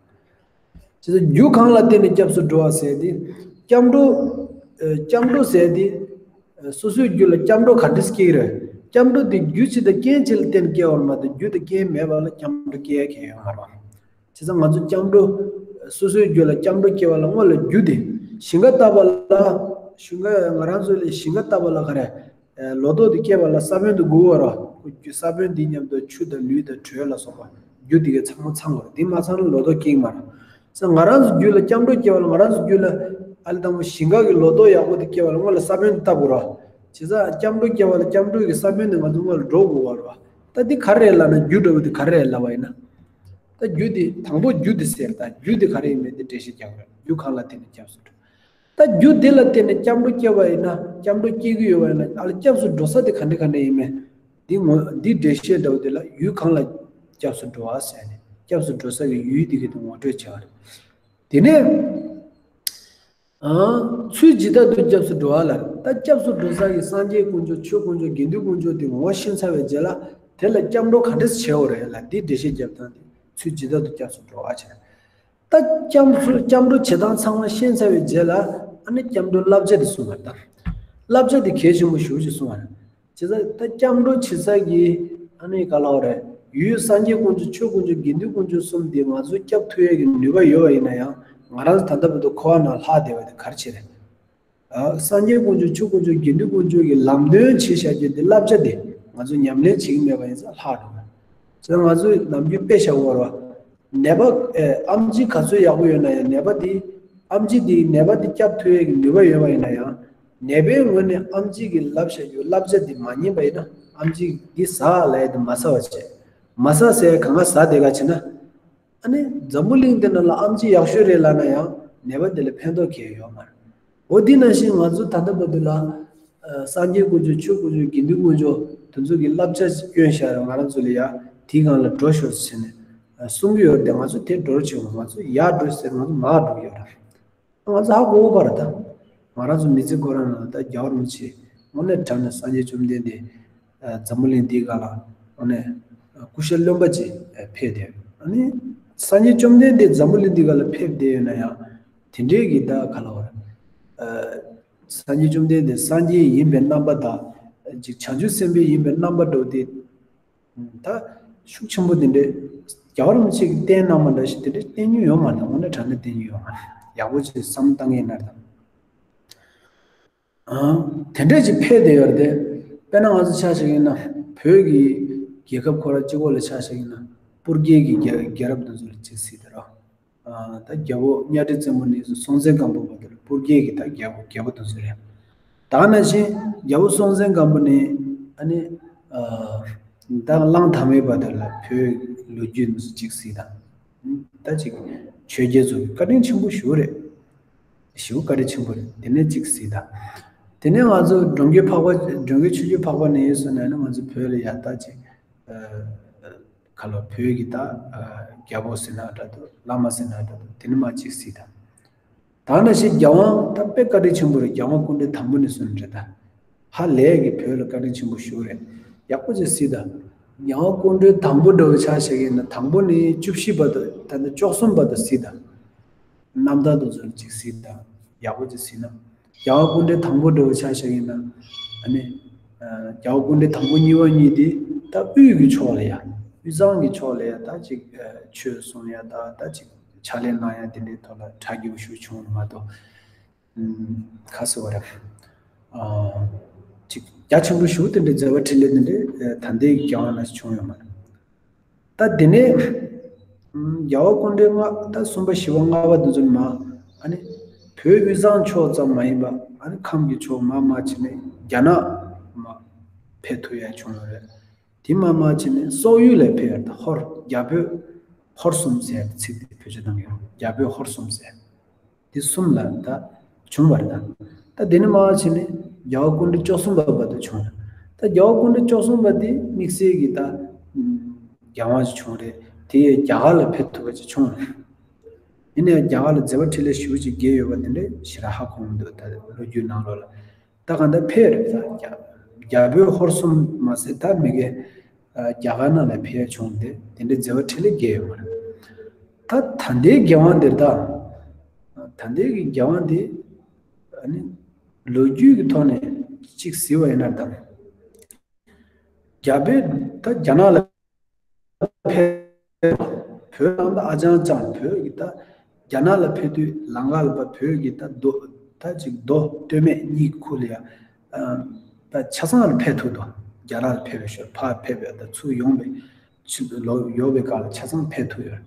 བྱས་ཙང་རྒྱུ་གང་ལ་བརྟེན་ནས་སྐྱབས་སུ་འགྲོ་བ་ཟེར་དེ། སྐྱབས་འགྲོ། ཨ་སྐྱབས་འགྲོ་ཟེར་དེ། ཨ་སོ་སོའི་རྒྱུད་ལ་སྐྱབས་འགྲོ་ག་འདྲས་སྐྱེ་གི་རེད། སྐྱབས་འགྲོ་དེ་རྒྱུ་ཅི་དང་རྐྱེན་ཅི་ལ་བརྟེན་སྐྱེ་བ་མ་གཏོགས་རྒྱུ་དང་རྐྱེན་མེད་པ་ལ་སྐྱབས་འགྲོ་སྐྱེ་ཡ་གང་ཡང་ཡོད་མ་རེད། བྱས་ཙང་ང་ཚོ་སྐྱབས་འགྲོ། སོ་སོའི་རྒྱུད་ལ་སྐྱབས་འགྲོ་སྐྱེ་བ་ལ་སྔོན་ལ་རྒྱུ་དེ། ཞིང་ཁ་བཏབ་པ་ལ། ཞིང་ཁ་ང་རང་ཚོ་ལ་ཞིང་ཁ་བཏབ་པ་ལ་ག་རེ། ཨ་ལོ་ཏོག་དེ་སྐྱེ་བ་ལ་ས་བོན་དེ་དགོས་པ་རེད། ཁོ་རྒྱུ་ས་བོན་དེ་མཉམ་དུ་ཆུ་དང་ལུད་དང་དྲོད་ལ་སོགས་པ་རྒྱུ་དེ་གའི་ཚང་མ་ཚང་དགོས་རེད། དེ་མ་ཚང་ན་ལོ་ཏོག་སྐྱེ་གི་མ་རེད། ས་ང་རང་ཚོ་རྒྱུད་ལ་སྐྱབས་འགྲོ་སྐྱེ་བ་ལ་ང་རང་ཚོ་རྒྱུད་ལ་ཨ་ལས་དང་པོ་ཞིང་ཁ་གི་ལོ་ཏོག་ཡག་པོ་དེ་སྐྱེ་བ་ལ་སྔོན་ལ་ས་བོན་དེ་བཏབ་དགོས་རེད། བྱས་ཙང་སྐྱབས་འགྲོ་སྐྱེ་བ་ལ་སྐྱབས་འགྲོ་གི་ས་བོན་དེ་ང་ཚོ་སྔོན་ལ་འགྲོ་དགོས་པ་རེད། ད་འདི་ག་རེ་ལབ་ན་རྒྱུ་འདྲ་བོ་དེ་ག་རེ་ལབ་པ་ཡིན་ན། ད་རྒྱུ་དེ་དང་པོ་རྒྱུ་དེ་ཟེར། ད་རྒྱུ་དེ་ག་རེ་ཡིན་མིན་དེ་འགྲེལ་བཤད་རྒྱག་དགོས་རེད། རྒྱུ་གང་ལ་བརྟེན་ནས་སྐྱབས་སུ་འགྲོ། ད་རྒྱུ་འདི་ལ་བརྟེན་ནས་སྐྱབས་འགྲོ་སྐྱེ་བ་ཡིན་ན་སྐྱབས་འགྲོ་སྐྱེ་གི་ཡོད་པ་ཡིན་ན་ཨ་ལ་སྐྱབས་སུ་འགྲོ་ས་དེ་ག་འདྲ་ག་འདྲ་ཡིན་མིན། འདི་ངོ་འདི་འགྲེལ་བཤད་འདྲ་བོ་དེ་ལ་ཡུལ་གང་ལ་སྐྱབས་སུ་འགྲོ་བ་ཟེར་ནས་སྐྱབས་སུ་འགྲོ་ས་གི་ཡུལ་དེ་གི་དེ་ངོ་སྤྲོད་བྱས་པ་རེད། དེ་ནས། ཨང་། ཚུལ་ཇི་ལྟར་དུ་སྐྱབས་སུ་འགྲོ་བ་ལ། ད་སྐྱབས་སུ་འགྲོ་ས་གི་སངས་རྒྱས་དཀོན་མཆོག་ཆོས་དཀོན་མཆོག་དགེ་འདུན་དཀོན་མཆོག་དེ་ངོ་ཤེས་ཚར་བའི་རྗེས་ལ་དེ་ལ་སྐྱབས་འགྲོ་ག་འདྲས་བྱེད་དགོས་རེད་ལ་འདི་འགྲེལ་བཤད་རྒྱབ་སྟངས་དེ་ཚུལ་ཇི་ལྟར་དུ་སྐྱབས་སུ་འགྲོ་བ་བྱས། ད་སྐྱབས་སུ་སྐྱབས་འགྲོ་བྱེད་སྟངས་ཚང་མ་ཤེས་ཚར་བའི་རྗེས་ལ་ཨ་ནི་སྐྱབས་འགྲོའི་བསླབ་བྱ་དེ་གསུངས་པ་དང་། བསླབ་བྱ་དེ་གལ་ཆེན་པོ་ཞེ་པོ་ཅིག་གསུངས་པ་རེད། བྱས་ཙང་ད་སྐྱབས་འགྲོ་བྱེད་ས་གི་ཨ་ནི་ག་ལབ་རེད། ཡུལ་སངས་རྒྱས་དཀོན་མཆོག་ཆོས་དཀོན་མཆོག་དགེ་འདུན་དཀོན་མཆོག་གསུམ་དེ་ང་ཚོ་སྐྱབས་ཐུབ་ཡས་ཀྱི་ནུས་པ་ཡོད་པ་ཡིན་ན་ཡང་ང་རང་ཚོ་ད་ལྟ་བར་དུ་འཁོར་བ་ནང་ལྷག་བསྡད་པ་དེ་ག་རེ་བྱས་རེད། ཨ་སངས་རྒྱས་དཀོན་མཆོག་ཆོས་དཀོན་མཆོག་དགེ་འདུན་དཀོན་མཆོག་གི་ལམ་སྟོན་བྱེད་བཞག་རྒྱུ་དེ་བསླབ་བྱ་དེ་ང་ཚོ་ཉམས་ལེན་བྱེད་ཀྱི་མེད་པ་ཡིན་ཙང་ལྷག་འགྲོ་གི། བྱས་ཙང་ང་ཚོས་ནམ་རྒྱུན་དཔེ་བཞག་དགོས་རེད་བ། ནད་པ། ཨེ་ཨེམ་ཆི་ག་ཚོད་ཡག་པོ་ཡོད་ན་ཡང་ནད་པ་དེ། ཨེམ་ཆི་དེ་ནད་པ་དེ་སྐྱོབ་ཐུབ་ཡས་ཀྱི་ནུས་པ་ཡོད་པ་ཡིན་ན་ཡང་། ནད་པའི་ངོས་ནས་ཨེམ་ཆི་གིས་ལབ་བཞག་རྒྱུ་བསླབ་བྱ་དེ་མ་ཉན་པ་ཡིན་ན་ཨེམ་ཆི་འདི་ཟ་ལབ་ཡས་དེ་མ་ཟ་བ་བྱས། མ་ཟ་ཟེར་གང་ག་ཟ་བསྡད་ག་བྱས་ན། ཨ་ནི་འཛམ་བུ་གླིང་འདི་ནང་ལ་ཨེམ་ཆི་ཡག་ཤོས་རེད་ལབ་ན་ཡང་ནད་པ་དེ་ལ་ཕན་ཐོགས་གང་ཡང་ཡོད་མ་རེད། འོ་འདི་ནང་བཞིན་ང་ཚོ་ད་ལྟ་བར་དུ་ལ། ཨ་སངས་རྒྱས་དཀོན་མཆོག་ཆོས་དཀོན་མཆོག་དགེ་འདུན་དཀོན་མཆོག་དེ་ཚོ་གི་བསླབ་བྱ་བསྐྱོན་བཞག་རེད། ང་རང་ཚོ་ལ་ཡ་དེའི་སྒང་ལ་འགྲོ་ཤོག་ཟེར་ནས་ཨ་གསུང་གི་ཡོད་རེད་དེ། ང་ཚོ་དེ་འགྲོ་བྱེད་དགོས། ང་ཚོ་ཡར་འགྲོ་ཟེར་ང་ཚོ་མར་འགྲོ་གི་ཡོད་རེད། ང་ཚོ་ཧ་གོ་གི་ཡོད་རེད་ད། ང་རང་ཚོ་མི་ཚེ་ཁོ་རང་ནང་ད་རྒྱལ་བ་རིན་པོ་ཆེ་དངོས་གནས་དྲང་གནས་སངས་རྒྱས་བཅོམ་ལྡན་འདས་ཨ་འཛམ་བུ་གླིང་འདིའི་སྒང་ལ་དངོས་གནས་སྐུ་ཤ་རློན་པ་ཅིག་ཕེབས་ཏེ་ཨ་ནི་ སངས་རྒྱས་བཅོམ་ལྡན་འདས་འཛམ་བུ་གླིང་འདི་ག་ལ་ཕེབས་བསྡད་ཡོད་ན་ཡང་། དེ་འདྲའི་གི་ད་ག་ལ་བར། ཨ། སངས་རྒྱས་བཅོམ་ལྡན་འདས་སངས་རྒྱས་ཡིན་པའི་རྣམ་པ་དང་། ཅིག་བྱང་ཆུབ་སེམས་དཔའ་ཡིན་པའི་རྣམ་པ་འདྲ་བོ་དེ། ད་ཤུགས་ཆེན་པོ་དེ་འདྲའི་རྒྱལ་བ་རིན་པོ་ཆེ་གིས་བསྟན་གནང་བ་འདྲ་ཞིག་དེ་འདྲའི་བསྟན་རྒྱུ་ཡོད་མ་རེད། དངོས་གནས་དྲང་གནས་བསྟན་རྒྱུ་ཡོད་མ་རེད། ཡག་པོ་ཅིག་བསམ་བློ་བཏང་ཡིན་ན་དང་། ཨང་། དེ་འདྲས་ཅིག་ཕེབས་བསྡད་ཡོད་རེད་དེ། དཔེར་ན་ང་ཚོ་ཆ་བཞག་ཡིན་ན་བོད་ཀྱི་རྒྱལ་ཁབ་ཁོ་རང་གཅིག་པོ་ལ་ཆ་བཞག་ཡིན་ན། སྤུར་རྒྱལ་གྱི་རྒྱལ་རྒྱལ་རབས་དེ་ཚོ་ལ་ཅིག་གཟིགས་དེ་རོ། ཨ། ད་རྒྱལ་པོ་གཉའ་ཁྲི་བཙན་པོ་ནས་བཟུང་སྲོང་བཙན་སྒམ་པོ་བར་དུ་ལ་སྤུར་རྒྱལ་གྱི་ད་རྒྱལ་པོ་རྒྱལ་པོ་དེ་ཚོ་རེད། ད་ནང་བཞིན་རྒྱལ་པོ་སྲོང་བཙན་སྒམ་པོ་ནས། ཨ་ནི། ཨ། ད་གླང་དར་མའི་བར་དུ་ལ་བོད་ལོ་རྒྱུས་དེ་ཚོ་ཅིག་གཟིགས་དང་། ད་ཅིག་ཆོས་རྒྱལ་ཚོ་བཀའ་དྲིན་ཆེན་པོ་ཞེ་པོ་རེད། ཞེ་པོ་བཀའ་དྲིན་ཆེན་པོ་རེད། དེ་ནས་གཅིག་གཟིགས་དང་། དེ་ནས་ང་ཚོ་འགྲོ་མགོན་འཕགས་པ། འགྲོ་མགོན་ཆོས་རྒྱལ་འཕགས་པ་ནས་ཡོད་སོང་ན་ནི་ང་ཚོ་བོད་ལ་ཡ་ད་ཅིག་ཨ། ག་ལ་བོད་ཀྱི་ད། ཨ། རྒྱལ་པོ་ཟེར་ན་འདྲ་འདུག་བླ་མ་ཟེར་ན་འདྲ་འདུག་དེ་ནས་མར་གཅིག་གཟིགས་དང་། ད་ནང་བཞིན་རྒྱལ་དབང་ད་དཔེ་བཀའ་དྲིན་ཆེན་པོ་རེད། རྒྱལ་དབང་སྐུ་ཕྲེང་དང་པོ་ནས་བཟུང་ནས་རེད་ད། ཧ་ལས་ཀྱི་བོད་ལ་བཀའ་དྲིན་ཆེན་པོ་ཞེ་པོ་རེད། ཡག་པོ་ཅིག་གཟིགས་དང་། རྒྱལ་དབང་སྐུ་ཕྲེང་དང་པོ་འདྲ་བོ་ཆ་བཞག་ཡིན་ན་དང་པོ་ནས་བཅུ་བཞི་བར་དུ། ད་ནི་བཅུ་གསུམ་བར་དུ་གཟིགས་དང་། རྣམ་ཐར་དེ་ཚོ་ཅིག་གཟིགས་དང་། ཡག་པོ་ཅིག་གཟིགས་ན། རྒྱལ་བ་སྐུ་ཕྲེང་དང་པོ་འདྲ་བོ་ཆ་བཞག་ཡིན་ན། ཨ་ནི། ཨ། རྒྱལ་བ་སྐུ་ཕྲེང་དང་པོ་གཉིས་པ་གཉིས་དེ་ད་དབུས་ཀྱི་ཕྱོགས་ལ་ཡ། དབུས་གཙང་གི་ཕྱོགས་ལ་ཡ་ད་ཅིག་ཨ། ཆོས་གསུང་ཡ་ད་ད་ཅིག་ཕྱག་ལས་གནང་ཡ་དེ་འདྲའི་ཐོག་ལ་གྲ་རྒྱས་པོ་ཞིག་བྱུང་བ་མ་གཏོགས། ཨུམ། ཁ་གསལ་བ་རེད། ཨ། ཅིག་རྒྱ་ཆེན་པོ་ཞིག་དེ་འདྲའི་མཛད་པ་འཕྲིན་ལས་དེ་འདྲའི་ད་ལྟའི་རྒྱལ་བ་ནང་བཞིན་བྱུང་ཡོད་མ་རེད། ད་དེ་ནས། ཨུམ། རྒྱལ་བ་སྐུ་ཕྲེང་ལྔ། ད་གསུམ་པ་བཞི་པ་ལྔ་པ་དེ་ཚོ་ནི་མར། ཨ་ནི། བོད་དབུས་གཙང་ཕྱོགས་ཙམ་མ་ཡིན་པ། ཨ་ནི་ཁམས་ཀྱི་ཕྱོགས་མར་མར་བྱས་ནས་རྒྱ་ནག་མར་ཕེབས་ཐུབ་ཡ་བྱུང་ཡོད་རེད། དེ་མར་མར་བྱས་ནས་སོག་ཡུལ་ལ་ཕེབས་ཡ། ད་ཧོར་རྒྱ་བོད་ཧོར་གསུམ་ཟེར་ཡ་དེ་ཚིག་དེ་བེད་སྤྱོད་བཏང་ཡོད། རྒྱ་བོད་ཧོར་གསུམ་ཟེར། དེ་གསུམ་ལ་ད་བྱུང་བ་རེད་ད། ད་དེ་ནས་མར་བྱས་ནས་རྒྱལ་བ་སྐུ་ཕྲེང་བཅུ་གསུམ་པ་བར་དུ་བྱུང་། ད་རྒྱལ་བ་སྐུ་ཕྲེང་བཅུ་གསུམ་པ་དེ་དམིགས་བསལ་གྱི་ད་རྒྱལ་དབང་ཞིག་བྱུང་རེད། དེ་ཡང་རྒྱ་གར་ལ་ཕེབས་ཐུབ་པ་ཅིག་བྱུང་། ཡིན་ནའང་རྒྱ་གར་ལ་མཛད་པ་འཕྲིན་ལས་ཞེ་པོ་ཅིག་རྒྱས་ཡོད་པ་དེ་འདྲ་ཞེ་དྲག་ཧ་གོ་མི་འདུག་ད་ལོ་རྒྱུས་ནང་ལོགས་ལ། ད་གང་ལྟར་ཕེབས་རེད་ད། རྒྱ་རྒྱ་བོད་ཧོར་གསུམ་མ་ཟད་ད་མི་གེ་རྒྱ་གར་ནང་ལ་ཕེབས་བྱུང་སྟེ་དེ་འདྲའི་མཛད་པ་འཕྲིན་ལས་རྒྱས་ཡོད་མ་རེད། ད་ད་ལྟའི་རྒྱལ་དབང་འདིར་ད། ད་ལྟའི་གི་རྒྱལ་དབང་འདི། ཨ་ནི། ལོ་རྒྱུས་ཀྱི་ཐོག་ནས་གཅིག་གཟིགས་པ་ཡིན་ན་ད། རྒྱ་བོད་ད་རྒྱ་ནག་ལ་ཕེབས། བོད་ནང་ད་ཨ་ཅང་ཅང་བོད་ཀྱི་ད་རྒྱ་ནག་ལ་ཕེབས་དུས་ལམ་ཁ་ལ་ཕ་བོད་ཀྱི་ད་རྡོ་ད་ཅིག་རྡོ་སྟོད་སྨད་གཉིས་ཁུལ་ལ་ཡ། ཨ། ད་ཆ་ཚང་ལ་ཕེབས་ཐུབ་འདུག་རྒྱ་ནག་ལ་ཕེབས་པའི་ཞོར་ཕར་ཕེབས་པའི་ད་ཚུར་ཡོང་བའི་ཕྱི་ལོགས་ཡོང་བའི་སྐབས་ལ་ཆ་ཚང་ཕེབས་ཐུབ་ཡོད།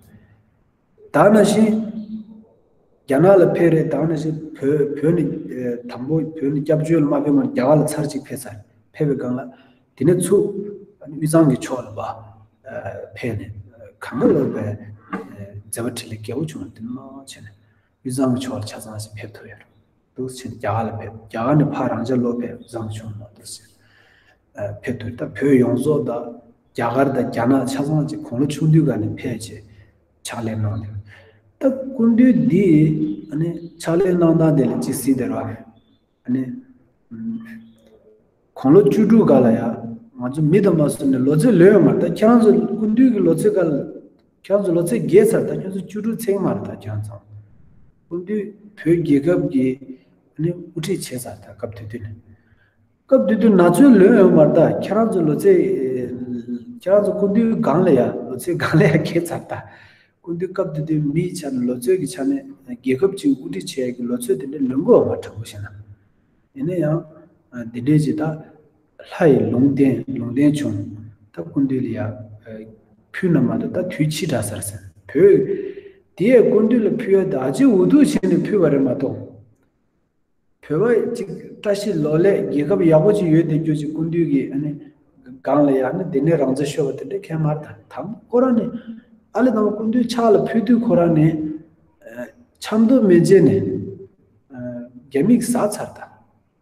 ད་ནང་བཞིན་རྒྱ་ནག་ལ་ཕེབས་རེད། ད་ནང་བཞིན་བོད་བོད་ནས་ཨེ་དང་པོ་བོད་ནས་སྐྱབས་བཅོལ་ལ་མ་ཕེབས་སྔོན་རྒྱ་གར་ལ་ཚར་གཅིག་ཕེབས་ཚར། ཕེབས་པའི་སྒང་ལ་དེ་ནས་ཚུར་དབུས་གཙང་གི་ཕྱོགས་ལ་ཕར་ཨེ་ཕེབས་ནས་གང་ག་ལོག་པའི་ཨེ་མཛད་པ་འཕྲིན་ལས་རྒྱས་པོ་བྱུང་བ་དེ་མང་ཆེ་ནས་དབུས་གཙང་གི་ཕྱོགས་ལ་ཆ་ཚང་ཞིག་ཕེབས་ཐུབ་ཡོད་རེད། འདུག་ཕྱིན་རྒྱ་གར་ལ་ཕེབས། རྒྱ་གར་ནས་ཕར་རང་ཅག་ལོག་ཕེབས། བཟང་བྱུང་མ་འདུག་ཟེར། ཨ། ཕེབས་དུས་ད་བོད་ཡོངས་རྫོགས་ད་རྒྱ་གར་དང་རྒྱ་ནག་ཆ་ཚང་གཅིག་དགུང་ལོ་ཆུང་དུས་སྒང་ནས་ཕེབས་བྱས་ཕྱག་ལས་གནང་འདུག་ད་སྐུ་མདུན་འདི་ཨ་ནི་ཕྱག་ལས་གནང་སྟངས་དེ་ལ་ཅིག་གཟིགས་དེ་ར། ཨ་ནི། ཨུམ། དགུང་ལོ་བཅུ་དྲུག་སྒང་ལ་ཡ། ང་ཚོ་མི་དང་མ་སུ་ནས་ལོ་ཚོད་ལོན་ཡོད་མ་རེད། ད་ཁྱེད་རང་ཚོ་སྐུ་མདུན་གྱི་ལོ་ཚོད་སྒང་ལ། ཁྱེད་རང་ཚོ་ལོ་ཚོད་རྒས་ཚར། ད་ཁྱེད་ཚོ་བཅུ་དྲུག་ཚེགས་མ་རེད། ད་ཁྱེད་རང་ཚོ། སྐུ་མདུན་བོད་རྒྱལ་ཁབ་ཀྱི་ཨ་ནི་དབུ་ཁྲིད་བྱས་ཚར། ད་སྐབས་དེ་དུས་ནས། སྐབས་དེ་དུས་ན་ཚོད་ལོན་ཡོད་མ་རེད། ད་ཁྱེད་རང་ཚོ་ལོ་ཚོད། ཁྱེད་རང་ཚོ་སྐུ་མདུན་སྒང་ལ་ཡ་ལོ་ཚོད་སྒང་ལ་ཡ་རྒས་ཚར། ད་སྐུ་མདུན་སྐབས་དེ་དུས་མིའི་ཆ་ནས་ལོ་ཚོད་ཀྱི་ཆ་ནས་རྒྱལ་ཁབ་ཅིག་དབུ་ཁྲིད་བྱེད་ཡ་གི་ལོ་ཚོད་དེ་འདྲ་ལོན་གྱི་ཡོད་མ་རེད། དྲང་པོ་བཤད་ན། ཡིན་ན་ཡང་། ཨ། འདི་འདྲའི་ཅིག་ད་ལྷ་ཡི་ལུང་བསྟན་ལུང་བསྟན་བྱུང་། ད་སྐུ་མདུན་ལ་ཡ། ཨ། ཕུལ་ན་མ་གཏོགས་ད་དུས་ཕྱིས་དྲགས་ཚར་ཟེར། བོད་དེ་ཡས་སྐུ་མདུན་ལ་ཕུལ་ཡ་ད་ཅི་འུ་ཐུག་བྱས་ནས་ཕུལ་བ་རེད་མ་གཏོགས། བོད་པ་ཅིག་བཀྲ་ཤིས་ལོ་ལེགས་རྒྱལ་ཁབ་ཡག་པོ་ཅིག་ཡོད་བསྡད་རྒྱུ་ཅིག་སྐུ་མདུན་གྱི་ཨ་ནི་སྒང་ལ་ཡ་ཨ་ནི་འདི་ནས་རང་བཙན་ཤོར་བ་དེ་འདྲ་གང་ཡང་མ་རེད། ད་དང་པོ་ཁོ་རང་ནས་ཨ་ལེ་དང་པོ་སྐུ་མདུན་ཕྱག་ལ་ཕུལ་དུས་ཁོ་རང་ནས། ཨ། ཆབ་མདོ་མན་ཆད་ནས། ཨ། རྒྱ་མིས་ཟ་ཚར། ད་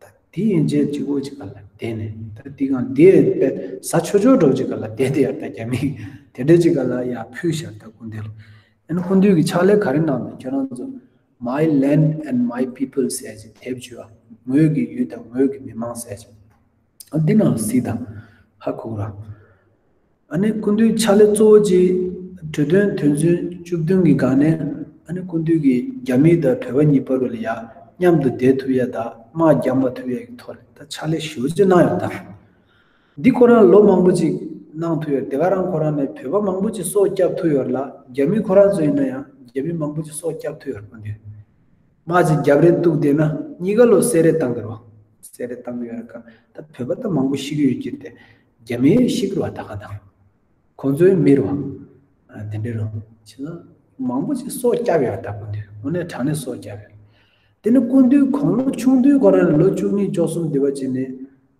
ད་དེ་ཡན་ཆད་གཅིག་པོ་གཅིག་ག་ལ་བསྡད་ནས། ད་དེ་གང་དེ་བས་ཟ་ཆོག་ཆོག་འགྲོ་གཅིག་ག་ལ་བསྡད་དེ་ཡ། ད་རྒྱ་མི་དེ་འདྲ་གཅིག་ག་ལ་ཡ་ཕུལ་ཤག་ད་སྐུ་མདུན་ལ། ཨ་ནི་སྐུ་མདུན་གྱི་ཕྱག་ལས་ག་རེ་གནང་འདུག་ཁྱེད་རང་ཚོ། My land and my people ཟེར་ཅིག་དེབ་བཅུ། ངོས་ཀྱི་ཡུལ་དང་ངོས་ཀྱི་མི་མང་ཟེར་ཅིག་ཨ། འདི་ནང་གཟིགས་དང་། ཧ་གོ་ར། ཨ་ནི་སྐུ་མདུན་ཕྱག་ལས་གཙོ་བོ་གཅིག་གྲོས་དོན་དོན་ཚན་ བཅུ་བདུན་གྱི་སྒང་ནས་ཨ་ནི་སྐུ་མདུན་གྱིས་རྒྱ་མི་དང་བོད་པ་གཉིས་བར་ལ་ཡ་མཉམ་དུ་བསྡད་ཐུབ་ཡ་དང་དམག་རྒྱག་མ་ཐུབ་ཡ་གི་ཐོག་ལ་ད་ཕྱག་ལས་ཞེ་པོ་ཅིག་གནང་ཡོད་ད། འདི་ཁོ་རང་ལོ་མང་པོ་ཅིག་གནང་ཐུབ་ཡོད། དེ་ག་རང་ཁོ་རང་ནས་བོད་པ་མང་པོ་ཅིག་སྲོག་བསྐྱབས་ཐུབ་ཡོད་ལ། རྒྱ་མི་ཁོ་རང་ཚོ་ཡིན་ན་ཡང་རྒྱ་མི་མང་པོ་ཅིག་སྲོག་བསྐྱབས་ཐུབ་ཡོད། སྐུ་མདུན་དམག་ཅིག་རྒྱབ་རེས་གཏུག་བསྡད་ན་གཉིས་ཀ་ལོ་བསད་རེས་བཏང་གི་རེད་བ། བསད་རེས་བཏང་གི་ཡོད་རེད་ཀ། ད་བོད་པ་ད་མང་པོ་ཤི་གི་ཡོད་ཀྱི་རེད་དེ། རྒྱ་མི་ཤི་གི་རེད་བ་ད་ག་ད། ཁོང་ཚོའི་མི་རེད་བ། དེ་འདྲའི་རེད་བྱས་ན་མང་པོ་ཅིག་སྲོག་བསྐྱབས་ཡོད་ད་སྐུ་མདུན་དངོས་གནས་དྲང་གནས་སྲོག་བསྐྱབས་ཡོད། དེ་ནི་སྐུ་མདུན་ཁོང་ལོ་ཆུང་དུས་ཁོ་རང་ལོ་བཅུ་གཉིས་བཅུ་གསུམ་དེ་བ་ཅིག་ནས་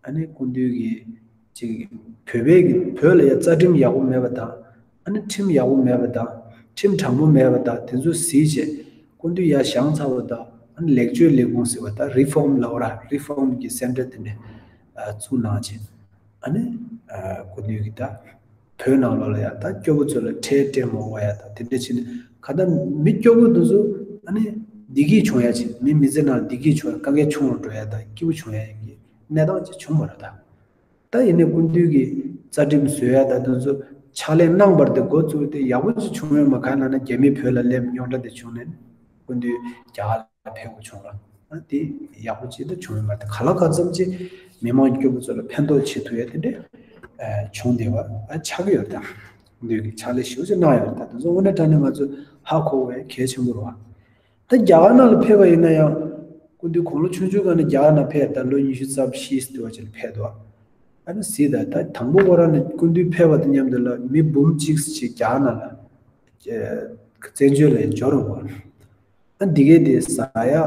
ཨ་ནི་སྐུ་མདུན་གྱི་ཅིག་བོད་པའི་གི་བོད་ལ་ཡ་རྩ་ཁྲིམས་ཡག་པོ་མེད་པ་དང་། ཨ་ནི་ཁྲིམས་ཡག་པོ་མེད་པ་དང་། ཁྲིམས་དྲང་པོ་མེད་པ་དང་དེ་ཚོ་གཟིགས་བྱས་སྐུ་མདུན་ཡར་བཞེངས་ཚར་བ་དང་། ཨ་ནི་ལེགས་བཅོས་ལས་ཁུངས་ཟེར་བ་དང་རི་ཕོམ་ལབ་ར་རི་ཕོམ་གྱི་སེན་ཊར་དེ་འདྲ་བཙུགས་གནང་བྱས། ཨ་ནི་སྐུ་མདུན་གྱི་ད་བོད་ནང་ལོགས་ལ་ཡ་ད་སྐྱོ་པོ་ཚོ་ལ་ཁྲལ་སྤྲད་མ་དགོས་ཡ་ད་དེ་འདྲ་བྱས་ནས་ག་ད་མི་སྐྱོ་པོ་དེ་ཚོ་ཨ་ནི་བདེ་སྐྱིད་བྱུང་ཡ་ཅིག་མི་མི་ཚེ་ནང་བདེ་སྐྱིད་བྱུང་ཡ་དཀའ་ངལ་ཆུང་རུ་འགྲོ་ཡ་ད་སྐྱིད་པོ་བྱུང་ཡ་ཡིན་གྱི་གནས་སྟངས་ཅིག་བྱུང་མ་རེད་ད། ད་ཡིན་ནའི་སྐུ་མདུན་གྱི་རྩ་ཁྲིམས་བཟོས་ཡ་ད་དེ་ཚོ་ཕྱག་ལས་གནང་བར་དེ་འགོ་བཙུགས་ཏེ་ཡག་པོ་ཅིག་བྱུང་ཡོད་མ་གང་ལབ་ན་རྒྱ་མི་བོད་ལ་སླེབས་རྙོག་དྲ་དེ་བྱུང་ནས་སྐུ་མདུན་རྒྱ་གར་ལ་ཕེབས་དགོས་བྱུང་ར། ཨ་དེ་ཡག་པོ་ཅིག་ད་བྱུང་ཡོད་མ་རེད། ག་ལ་གང་འཚམ་ཅིག་མི་མང་སྐྱོ་པོ་ཚོ་ལ་ཕན་ཐོགས་བྱེད་ཐུབ་ཡ་དེ་འདྲས་བྱུང་བསྡད་པ་ཨ་ཆགས་ཀྱི་ཡོད་རེད་ད། སྐུ་མདུན་གྱི་ཕྱག་ལས་ཞེ་པོ་ཅིག་གནང་ཡོད་རེད་ད། དེ་ཚོ་དངོས་གནས་དྲང་གནས་ང་ཚོས་ཧ་གོ་དགོས་ཡ་གལ་ཆེན་པོ་རེད་བ། ད་རྒྱ་གར་ནང་ལ་ཕེབས་པ་ཡིན་ན་ཡང་། སྐུ་མདུན་དགུང་ལོ་ཆུང་ཆུང་སྒང་ནས་རྒྱ་གར་ནང་ཕེབས་ད་ལོ་ཉི་ཤུ་རྩ་བཞི་དུ་བ་ཅིག་ལ་ཕེབས་འདུག་ཨ་ནི་གཟིགས་ད་ད་དང་པོ་ཁོ་རང་ནས་སྐུ་མདུན་ཕེབས་པ་དང་མཉམ་དུ་ལ་མི་འབུམ་གཅིག་ཅིག་རྒྱ་གར་ནང་ལ། བཙན་བྱོལ་ལ་འབྱོར་འོང་བ། ཨ་འདི་གའི་དེ་ཟ་ཡག་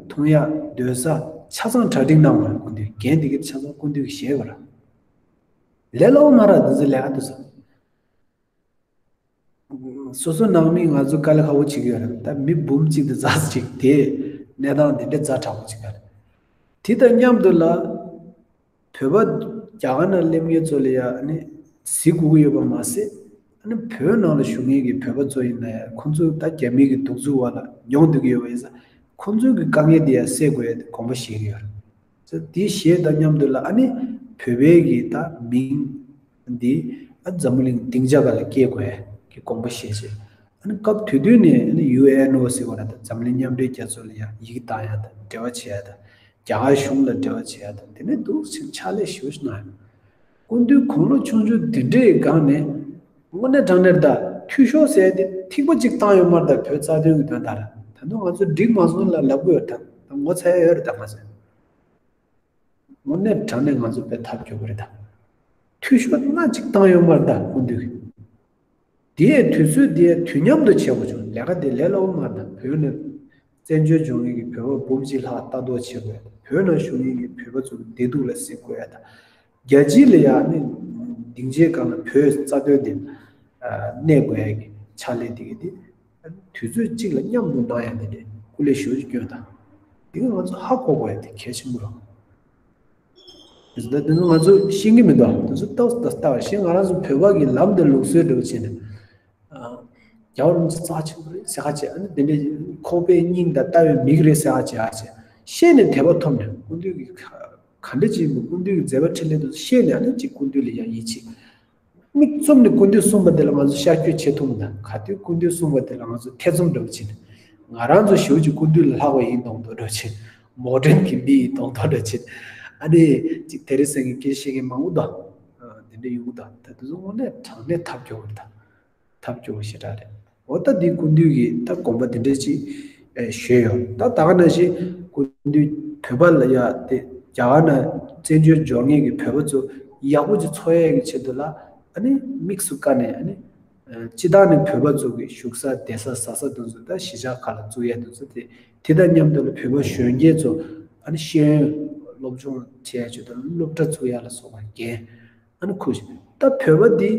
འཐུང་ཡག་སྡོད་ས་ཆ་ཚང་གྲ་སྒྲིག་གནང་བ་རེད། སྐུ་མདུན་འགན་འདི་གའི་ཆ་ཚང་སྐུ་མདུན་གྱིས་བཞེས་པ་རེད། ལས་སླ་པོ་མ་རེད་འདི་ཚོ་ལས་ཀ་འདུག་ས། སོ་སོ་ནང་མི་ང་ཚོ་དཀའ་ལས་ཁག་པོ་བྱེད་ཀྱི་ཡོད་རེད། ད་མི་འབུམ་གཅིག་དང་ཙམ་ཅིག་དེ་གནས་སྟངས་དེ་འདྲ་ཛ་དྲག་པོ་ཅིག་རེད། དེ་དང་མཉམ་དུ་ལ་བོད་པ་རྒྱ་གར་ནང་སླེབས་མཁན་ཚོ་ལ་ཡང་ཨ་ནི་གཟིགས་དགོས་ཀྱི་ཡོད་པ་མ་ཟད། ཨ་ནི་བོད་ནང་ལ་བཞུགས་མཁན་གྱི་བོད་པ་ཚོ་ཡིན་ན་ཡང་ཁོང་ཚོ་ད་རྒྱ་མི་གི་གདུག་རྩུབ་འོག་ལ་མྱོང་སྡོད་ཀྱི་ཡོད་པ་ཡིན་ཙང་ཁོང་ཚོའི་གི་དཀའ་ངལ་དེ་ཡང་སེལ་དགོས་ཡ་དེ་དགོངས་པ་བཞེས་ཀྱི་ཡོད་རེད། དེ་བཞེས་དང་མཉམ་དུ་ལ་ཨ་ནི་བོད་པའི་གི་ད་མིང་འདི་ཨ་འཛམ་བུ་གླིང་སྡིངས་ཆ་སྒང་ལ་སྐྱེལ་དགོས་ཀྱི་དགོངས་པ་བཞེས་བྱས། ཨ་ནི་སྐབས་དེ་དུས་ནས་ཨ་ནི་ཡུ་ཨེན་ཨོ་ཟེར་བ་ན་ད་འཛམ་གླིང་མཉམ་འབྲེལ་རྒྱལ་ཚོགས་ལ་ཡང་ཡིག་བཏང་ཡ་དང་འབྲེལ་བ་བྱེད་ཡ་དང་རྒྱ་གར་གཞུང་ལ་འབྲེལ་བ་བྱེད་ཡ་དང་དེ་ནས་འདུག་ཕྱིན་ཕྱག་ལས་ཞེ་པོ་ཞིག་གནང་ཡོད། སྐུ་མདུན་དགུང་ལོ་ཆུང་ཆུང་དེ་འདྲའི་སྒང་ནས་དངོས་གནས་དྲང་གནས་ད་འཐུས་ཤོར་ཟེར་ཡ་དེ་ཐིགས་པ་གཅིག་བཏང་ཡོད་མ་རེད། ད་བོད་རྩ་དོན་གྱི་དོན་དག་ལ་ད་དུང་ང་ཚོ་འགྲིག་མ་སོང་ལ་ལབ་དགོས་ཡོད། ད་ད་ངོ་ཚ་ཡ་ཡོད་རེད་ད་ང་ཚོ། དངོས་གནས་དྲང་གནས་ང་ཚོ་དཔེ་ཐབས་སྐྱོ་པོ་རེད་ད། འཐུས་ཤོར་སྣ་གཅིག་བཏང་ཡོད་མ་རེད་ད་སྐུ་མདུན་གྱིས། དེའི་དུས་ཚོད་དེ་དུས་མཉམ་དུ་བྱེད་དགོས་བྱུང་། ལས་ཀ་དེ་ལས་སླ་པོ་མ་རེད་ད། བོད་ནས་བཙན་བྱོལ་འབྱོར་མཁན་གྱི་བོད་པ་འབུམ་གཅིག་ལྷག་ལྟ་རྟོག་བྱེད་དགོས་ཡ་ད། བོད་ནང་བཞུགས་མཁན་གྱི་བོད་པ་ཚོ་གི་བདེ་སྡུག་ལ་གཟིགས་དགོས་ཡ་ད། རྒྱལ་སྤྱི་ལ་ཡང་ནི་སྡིངས་ཆའི་སྒང་ལ་བོད་རྩ་དོན་དེ་གནས་དགོས་ཡ་གི་ཕྱག་ལས་དེ་གི་དེ། དུས་ཚོད་གཅིག་ལ་མཉམ་དུ་གནང་ཡ་དེ་འདྲའི་སྐུ་ལས་ཞེ་པོ་ཅིག་བསྐྱོན་དང་། དེ་ག་ང་ཚོ་ཧ་གོ་དགོས་ཡ་དེ་གལ་ཆེན་པོ་རེད། དེ་ཚོ་ད་དེ་ཚོ་ང་ཚོ་ཤེས་ཀྱི་མི་འདུག་དེ་ཚོ་ཏོག་ཙམ་ལྟ་བ་ཤེས། ང་རང་ཚོ་བོད་པ་གི་ལམ་དང་ལུགས་སྲོལ་འདྲ་བོ་བྱས་ནས། རྒྱལ་བ་རིན་པོ་ཆེ་རྩ་ཆེན་པོ་རེད་ཟེར་ཁ་བྱས། ཨ་ནི་དེ་འདྲའི་ཁོག་པའི་སྙིང་དང་ལྟ་བའི་མིག་རེད་ཟེར་ཁ་བྱས། ཨ་བྱས་ཤེས་ནས་དད་པ་ཐོབ་ནས་སྐུ་མདུན་གྱི་ག་འདྲ་ཅིག་ཡིན་པ་སྐུ་མདུན་གྱི་མཛད་པ་འཕྲིན་ལས་དེ་ཚོ་ཤེས་ནས་ཨ་ནི་ཅིག་སྐུ་མདུན་ལ་ཡང་ཡིད་ཆེས། མིག་བཙུམ་ནས་སྐུ་མདུན་གསུངས་པ་དེ་ལ་ང་ཚོ་ཤར་བསྐྱོད་བྱེད་ཐུབ་མི་འདུག་ག་དུས་སྐུ་མདུན་གསུངས་པ་དེ་ལ་ང་ཚོ་ཐེ་ཚོམ་འདྲ་བོ་བྱེད། ང་རང་ཚོ་ཞེ་པོ་ཅིག་སྐུ་མདུན་ལ་ལྷག་པ་ཡིན་མདོག་མདོག་འདྲ་བོ་བྱེད། མོ་ཌན་གྱི་མི་ཡིན་མདོག་མདོག་འདྲ་བོ་བྱེད། ཨ་ནི་ཅིག་དེ་རིང་སང་ཉིན་སྐད་ཆ་བཤད་མཁན་མང་པོ་འདུག་དེ་འདྲ་ཡོང་གི་འདུག་ད་དེ་ཚོ་དངོས་གནས་དྲང་གནས་ཐབས་སྐྱོ་བོ་རེད་ད། ཐབས་སྐྱོ་བོ་ཞེ་དྲག་རེད། འོ་ད་འདི་སྐུ་མདུན་གྱིས་ད་དགོངས་པ་འདི་འདྲ་ཅིག་ཨེ་བཞེས་ཡོད། ད་ད་ག་ནང་བཞིན་སྐུ་མདུན་བོད་པ་ལ་ཡ་དེ་རྒྱ་གར་ནང་བཙན་བྱོལ་འབྱོར་མཁན་གྱི་བོད་པ་ཚོ་ཡག་པོ་ཅིག་འཚོ་ཡས་ཀྱི་ཆེད་དུ་ལ་ཨ་ནི་དམིགས་སུ་བཀར་ནས་ཨ་ནི་ཨ་སྤྱི་བཏང་ནས་བོད་པ་ཚོ་གི་བཞུགས་ས་བསྡད་ས་ཟ་ས་དེ་ཚོ་ད་གཞིས་ཆགས་ཁག་ལ་བཙུགས་ཡས་དེ་ཚོ་དེ་དེ་དང་མཉམ་དུ་ལ་བོད་པ་གཞོན་སྐྱེས་ཚོ་ཨ་ནི་ཤེས་ཡོན་སློབ་སྦྱོང་བྱེད་ཡས་ཆེད་དུ་སློབ་གྲྭ་བཙུགས་ཡས་ལ་སོགས་པ་འགན། ཨ་ནི་ཁུ་ཞིག་ད་བོད་པ་འདི་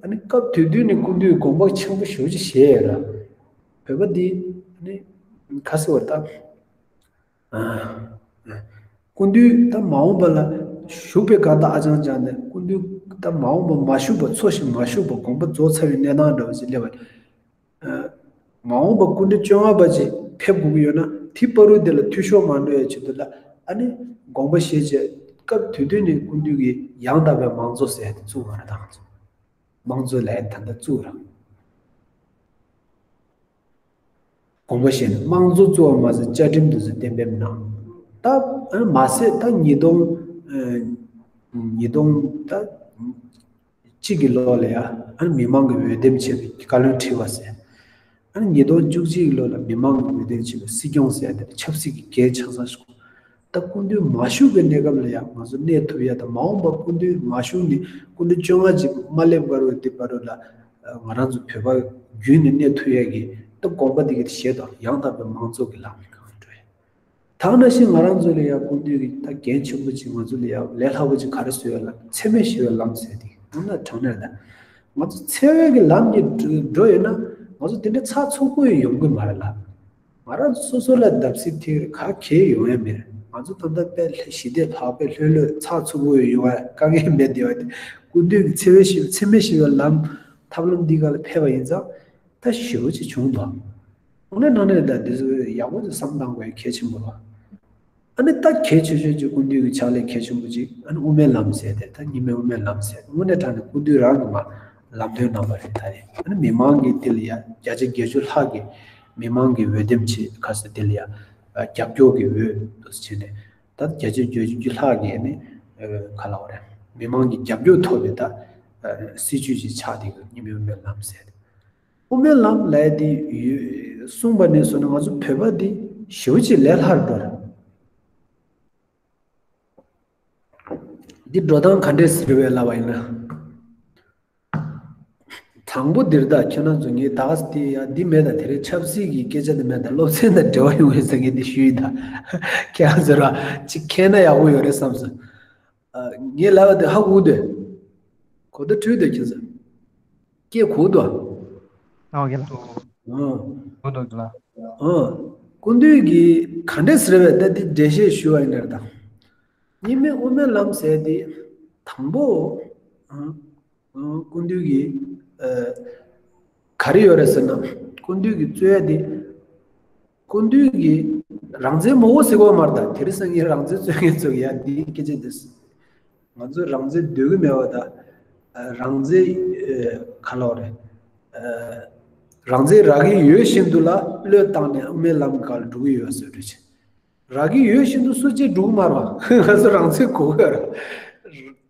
ཨ་ནི་སྐབས་དེ་དུས་ནས་སྐུ་མདུན་དགོངས་པ་ཆེན་པོ་ཞེ་པོ་ཅིག་བཞེས་ཡོད་ར། བོད་པ་འདི་ཨ་ནི་ག་ཟེར་བ་ད། ཨ་སྐུ་མདུན་ད་མ་འོངས་པ་ལ་བཞུགས་པའི་གང་ལྟར་ཨ་ཅང་ཅང་ནས་སྐུ་མདུན་ད་མ་འོངས་པ་མ་བཞུགས་པ་འཚོ་ཞིང་མ་བཞུགས་པ་དགོངས་པ་རྫོགས་ཚར་བའི་གནས་སྟངས་འདྲ་བ་ཅིག་སླེབས་པ། མ་འོངས་པ་སྐུ་ཕྲེང་བཅོ་ལྔ་པ་ཅིག་ཕེབས་དགོས་ཀྱི་ཡོད་ན་དེ་བར་དུ་དེ་ལ་འཐུས་ཤོར་མ་འགྲོ་ཡའི་ཆེད་དུ་ལ་ཨ་ནི་དགོངས་པ་བཞེས་བྱས་སྐབས་དེ་དུས་ནས་སྐུ་མདུན་གྱིས་ཡང་དག་པའི་མང་གཙོ་ཟེར་ཡ་དེ་བཙུགས་པ་རེད་ད། དམངས་གཙོ་ལབ་ཡ་ད་ལྟ་བཙུགས་ར། དགོངས་པ་བཞེས་ནས་དམངས་གཙོ་བཙུགས་པ་མ་ཟད་བཅའ་ཁྲིམས་དེ་ཚོ་གཏན་འབེབས་གནང་། ད་མ་ཟད་ད་ཉིས་སྟོང་ཉིས་སྟོང་ད་གཅིག་གི་ལོ་ལ་ཡ་ཨ་ནི་མི་མང་གི་འོས་འདེམས་བྱས་པའི་བཀའ་བློན་ཁྲི་པ་ཟེར། ཨ་ནི་ཉིས་སྟོང་བཅུ་གཅིག་གི་ལོ་ལ་མི་མང་གི་འོས་འདེམས་བྱས་པའི་སྲིད་སྐྱོང་ཟེར་དེ་ཆབ་སྲིད་ཀྱི་འགན་ཆ་ཚང་ཞིག་ད་སྐུ་མདུན་མ་བཞུགས་པའི་གནས་སྐབས་ལ་ཡང་ང་ཚོ་གནས་ཐུབ་ཡ་དང་མ་འོངས་པ་སྐུ་མདུན་མ་བཞུགས་ནས་སྐུ་མདུན་བཅོ་ལྔ་ཅིག་མ་སླེབས་བར་དུ་དེ་བར་དུ་ལ་ང་རང་ཚོ་བོད་པ་རྒྱུན་ནས་གནས་ཐུབ་ཡ་གི་ད་དགོངས་པ་དེ་གི་བཞེས་དང་ཡང་དག་པའི་མང་གཙོ་གི་ལམ་ནས་གང་འགྲོ་ཡ། ད་ནང་བཞིན་ང་རང་ཚོ་ལ་ཡང་སྐུ་མདུན་གི་ད་འགན་ཆེན་པོ་ཅིག་ང་ཚོ་ལ་ཡང་ལས་སླ་པོ་ཅིག་ག་རེ་བཟོ་ཡ་ལ་འཚེ་མེད་ཞི་བའི་ལམ་ཟེར་དེ་ད་ན་དྲང་གནས་ད་ང་ཚོ་འཚེ་བའི་གི་ལམ་གྱི་འགྲོ་ཡོད་ན་ང་ཚོ་དེ་འདྲ་ཚགས་ཚུད་པོ་ཡོང་གི་མ་རེད་ལ། ང་རང་ཚོ་སོ་སོ་ལ་བརྡབ་གསིག་ཐེབས་ག་གེ་ཡོང་ཡ་མེད། ང་ཚོ་ད་ལྟ་དཔེ་ཞི་བདེ་བག་ཕེབས་ལྷོད་ལྷོད་ཚགས་ཚུད་པོ་ཡོང་ཡ་དཀའ་ངལ་མེད་བསྡད་པ་དེ་སྐུ་མདུན་གྱི་འཚེ་བའི་ཞི་འཚེ་མེད་ཞི་བའི་ལམ་ཐབས་ལམ་འདི་ག་ལ་ཕེབས་པ་ཡིན་ཙང་ད་ཞེ་པོ་ཅིག་བྱུང་འདུག་དངོས་གནས་དྲང་གནས་ད་འདི་ཚོ་ཡག་པོ་ཅིག་བསམ་བཏང་དགོས་གལ་ཆེན་པོ་རེད། ཨ་ནི་ད་གལ་ཆེ་ཤོས་ཀྱི་སྐུ་མདུན་གྱི་ཕྱག་ལས་གལ་ཆེན་པོ་ཅིག་ཨ་ནི་དབུ་མའི་ལམ་ཟེར་དེ་ད་གཉིས་སྨན་དབུ་མའི་ལམ་ཟེར་དངོས་གནས་དྲང་གནས་སྐུ་མདུན་རང་གི་མ་ལམ་སྟོན་གནང་བ་རེད། ད་རེད་ཨ་ནི་མི་མང་གི་དེ་ལ་ཡ་བརྒྱ་ཆ་བརྒྱད་ཅུ་ལྷག་གི་མི་མང་གི་འོས་འདེམས་བྱེད་ག་ས་དེ་ལ་ཡ་རྒྱབ་སྐྱོར་གྱི་འོས་འདུག་བྱས་ནས་ད་བརྒྱ་ཆ་བརྒྱད་ཅུ་ལྷག་གི་ནི་ག་ལ་བ་རེད་མི་མང་གི་རྒྱབ་སྐྱོར་ཐོབ་པའི་ད་སྲིད་བྱུས་ཅིག་ཆགས་དེ་གི་གཉིས་སྨན་དབུ་མའི་ལམ་ཟེར་དེ། དབུ་མའི་ལམ་ལས་དེ་གསུངས་པ་ནས་བཟུང་ནས་ང་ཚོ་བོད་པ་འདི་ཞེ་པོ་ཅིག་ལས་སླ་རུ་འགྲོ་རེད། འདི་འགྲོ་སྟངས་ག་འདྲས་ཟེར་བའི་ལབ་པ་ཡིན་ན། དང་པོ་འདིར་ད་ཁྱེད་རང་ཚོ་ངས་ད་ག་ཟེ་དེ་ཡ་འདི་མེད་ད་དེ་རིང་ཆབ་སྲིད་ཀྱི་སྐད་ཆ་འདི་མེད་ད་སློབ་ཚན་དང་འབྲེལ་བ་ཡོང་ཡོད་ཟེར་ངས་འདི་ཞུས་ཡིན་ད། ཁྱེད་རང་ཚོ་ར་ཅིག་མཁྱེན་ན་ཡག་པོ་ཡོད་རེད་བསམ་སོང་། ངས་ལབ་པ་དེ་ཧ་གོ་འདོད། གོ་བརྡ་འཕྲོད་འདོད་ཁྱེད་ཚོ། སྐད་གོ་འདུག་ཨ། ཨོ་ཁེ་ལ། ཨོ། གོ་འདུག་ཁེ་ལ། ཨོ། སྐུ་མདུན་གྱིས་ག་འདྲས་ཟེར་བས་ད་འདི་འགྲེལ་བཤད་ཞུ་བ་ཡིན་ནར་དང་། གཉིས་སྨན་དབུ་མའི་ལམ་ཟེར་དེ་དང་པོ། ཨ། ཨ། སྐུ་མདུན་གྱིས་ཨ། ག་རེ་ཡོད་རེད་ཟེར་ན། སྐུ་མདུན་གྱིས་རྩོད་ཡ་དེ། སྐུ་མདུན་གྱིས་རང་བཙན་མ་འོ་ཟེར་གོ་མ་རེད་ད། དེ་རིང་སང་ཉིན་རང་བཙན་རྩོད་མཁན་ཚོ་གི་ཡ་འདིའི་སྐད་ཆ་འདི། ང་ཚོས་རང་བཙན་འདོད་ཀྱི་མེད་པ་ད། རང་བཙན་ག་ལབ་རེད། རང་བཙན་རག་གི་ཡོད་བཞིན་དུ་ལ་བློས་བཏང་ནས་དབུ་མའི་ལམ་ག་ལ་འགྲོ་གི་ཡོད་ཟེར་འདྲི་ཆེ། རག་གི་ཡོད་བཞིན་དུ་སུ་གཅིག་འགྲོ་གི་མ་རེད་བ། ང་ཚོ་རང་བཙན་དགོས་ཀྱི་རེད།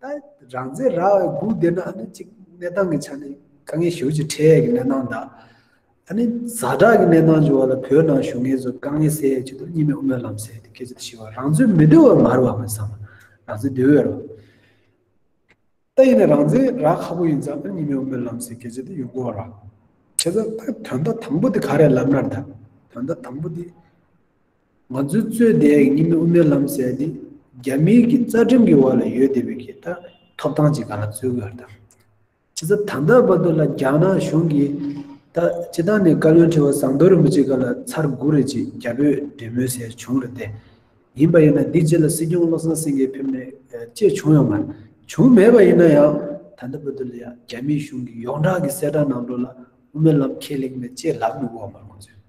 ད་རང་བཙན་རག་པའི་སྒུག་བསྡད་ན་ཨ་ནི་གཅིག་གནས་སྟངས་ཀྱི་ཆ་ནས་དཀའ་ངལ་ཞེ་པོ་ཅིག་འཕྲད་ཡས་ཀྱི་གནས་སྟངས་དང་། ཨ་ནི་ཛ་དྲག་གི་གནས་སྟངས་ཅིག་བ་ལ་བོད་ནང་བཞུགས་མཁན་ཚོ་དཀའ་ངལ་སེལ་ཡས་ཆེད་དུ་གཉིས་སྨན་དབུ་མའི་ལམ་ཟེར་ཏེ་སྐད་ཆ་དེ་ཞུ་བ་རང་ཚོའི་མི་འདོད་པ་མ་རེད་བ་ངས་བསམ་པ། རང་ཚོའི་འདོད་པ་རེད་བ། ད་ཡིན་ན་རང་བཙན་རག་ཁག་པོ་ཡིན་ཙང་ཨ་ནི་གཉིས་སྨན་དབུ་མའི་ལམ་ཟེར་སྐད་ཆ་དེ་ཡོང་གི་ཡོད་རེད། བྱས་ཙང་ད་དོན་དག་དང་པོ་དེ་ག་རེ་ལབ་ན་ད། དོན་དག་དང་པོ་དེ། ང་ཚོའི་རྩོད་བསྡད་ཡག་གཉིས་སྨན་དབུ་མའི་ལམ་ཟེར་དེ་རྒྱ་མིའི་གི་རྩ་ཁྲིམས་ཀྱི་འོག་ལ་ཡོད་བསྡད་པའི་གི་ད་ཐོབ་ཐང་ཅིག་ག་ལ་རྩོད་གི་ཡོད་རེད་ད། བྱས་ཙང་ད་ལྟ་བར་དུ་ལ་རྒྱ་ནག་གཞུང་གིས་ད་སྤྱི་བཏང་ནས་བཀའ་བློན་ཁྲི་པ་ཟམ་གདོང་རིན་པོ་ཆེ་སྒང་ལ་ཚར་དགུ་རེ་ཅིག་རྒྱ་བོད་འབྲེལ་མོལ་ཟེར་བྱུང་རེད་དེ། ཡིན་པ་ཡིན་ན་འདི་རྗེས་ལ་སྲིད་སྐྱོང་བློ་བཟང་སེང་གེ་ཕེབས་ནས་ཅེས་བྱུང་ཡོད་མ་རེད། བྱུང་མེད་པ་ཡིན་ན་ཡང་ད་ལྟ་བར་དུ་ལ་ཡང་རྒྱ་མིའི་གཞུང་གིས་ཡོངས་གྲགས་ཀྱི་གསལ་བསྒྲགས་ནང་ལོགས་ལ་དབུ་མའི་ལམ་ཁས་ལེན་མེད་ཅེས་ལབ་མི་དགོས་པ་མ་རེད་ཁོང་ཚོས།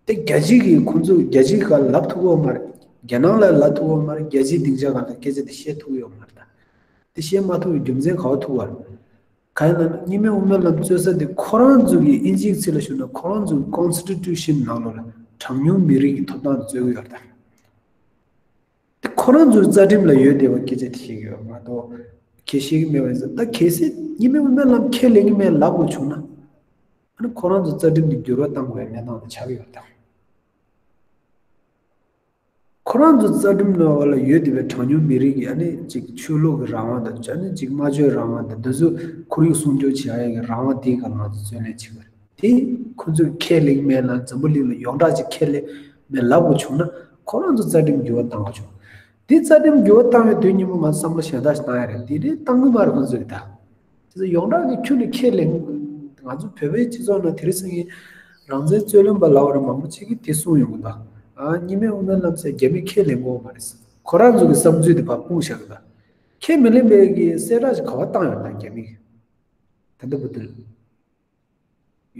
དེ་རྒྱལ་སྤྱི་གིས་ཁོང་ཚོས་རྒྱལ་སྤྱི་སྒང་ལབ་ཐུབ་ཀྱི་ཡོད་མ་རེད། རྒྱལ་ནང་ལ་ལབ་ཐུབ་ཀྱི་ཡོད་མ་རེད། རྒྱལ་སྤྱིའི་སྡིངས་ཆ་སྒང་ལ་སྐད་ཆ་དེ་བཤད་ཐུབ་ཀྱི་ཡོད་མ་རེད་ད། དེ་བཤད་མ་ཐུབ་པའི་རྒྱུ་མཚན་ག་པར་ཐུག་པ་རེད། གང་ཡིན་ན་གཉིས་སྨན་དབུ་མའི་ལམ་རྩོད་ས་དེ་ཁོ་རང་ཚོ་གི་ཨིན་ཇིའི་ཚིག་ལ་ཞུ་ན་ཁོ་རང་ཚོ་གི་ཀོན་སི་ཊི་ཊུ་ཤན་ནང་ལོགས་ལ་གྲངས་ཉུང་མི་རིགས་ཀྱི་ཐོབ་ཐང་དེ་རྩོད་ཀྱི་ཡོད་རེད་ད། དེ་ཁོ་རང་ཚོའི་རྩ་ཁྲིམས་ལ་ཡོད་བསྡད་པ་སྐད་ཆ་དེ་བཤད་ཀྱི་ཡོད་མ་གཏོགས་ཁྱེད་བཤད་ཀྱི་མེད་པ་ཡིན་ཙང་ད་གལ་སྲིད་གཉིས་སྨན་དབུ་མའི་ལམ་ཁས་ལེན་གྱི་མེད་ལབ་དགོས་བྱུང་ན། ཨ་ནི་ཁོ་རང་ཚོ་རྩ་ཁྲིམས་དེ་འགྱུར་བ་གཏང་དགོས་པའི་གནས་སྟངས་དེ་ཆགས་ཀྱི་ཡོད་ད། ཁོ་རང་ཚོ་རྩ་ཁྲིམས་ནང་ལ་ཡོད་བསྡད་པའི་གྲངས་ཉུང་མི་རིགས་ཀྱི་ཨ་ནི་གཅིག་ཆོས་ལུགས་ཀྱི་རང་དབང་དང་ཨ་ནི་གཅིག་སྨྲ་བརྗོད་རང་དབང་དང་འདི་ཚོ་ཁོར་ཡུག་སྲུང་སྐྱོབ་བྱེད་ཡ་གི་རང་དབང་དེའི་སྒང་ང་ཚོ་རྩོད་ལེན་བྱེད་ཀྱི་རེད། དེ་ཁོ་ཚོས་ཁས་ལེན་མེད་ལ་འཛམ་བུ་གླིང་ལ་ཡོངས་གྲགས་ཅིག་ཁས་ལེན་མེད་ལབ་དགོས་བྱུང་ན་ཁོ་རང་ཚོ་རྩ་ཁྲིམས་འགྱུར་བ་གཏང་དགོས་བྱུང་། དེ་རྩ་ཁྲིམས་འགྱུར་བ་བཏང་བའི་དུས་ཉིན་མོ་ང་བསམ་བློ་གཞན་དག་ཞིག་བཏང་ཡ་རེད། དེ་རེད་བཏང་གི་མ་རེད་ཁོ་ཚོས་ད། དེ་ཚོ་ཡོངས་གྲགས་ཀྱི་ཁྱོན་ནས་ཁས་ལེན། ང་ཚོ་བོད་པའི་སྤྱི་ཚོགས་ནང་དེ་རིང་སང་ཉིན་རང་བཙན་རྩོད་ལེན་པ་ལབ་པ་རེད་མང་པོ་ཅིག་གིས་དེ་གསུངས་ཡོང་གི་འདུག་ཨ་གཉིས་སྨན་དབུ་མའི་ལམ་ཟེར་རྒྱ་མིས་ཁས་ལེན་གྱི་ཡོད་མ་རེད། ཁོ་རང་ཚོ་གི་བསམ་ཚུལ་དེ་ཕར་སྤུངས་བཞག་གི་འདུག་ཁས་མི་ལེན་པའི་གི་གསལ་བསྒྲགས་ཤིག་ག་པར་བཏང་ཡོད་ད་རྒྱ་མིས། ད་ལྟ་བར་དུ་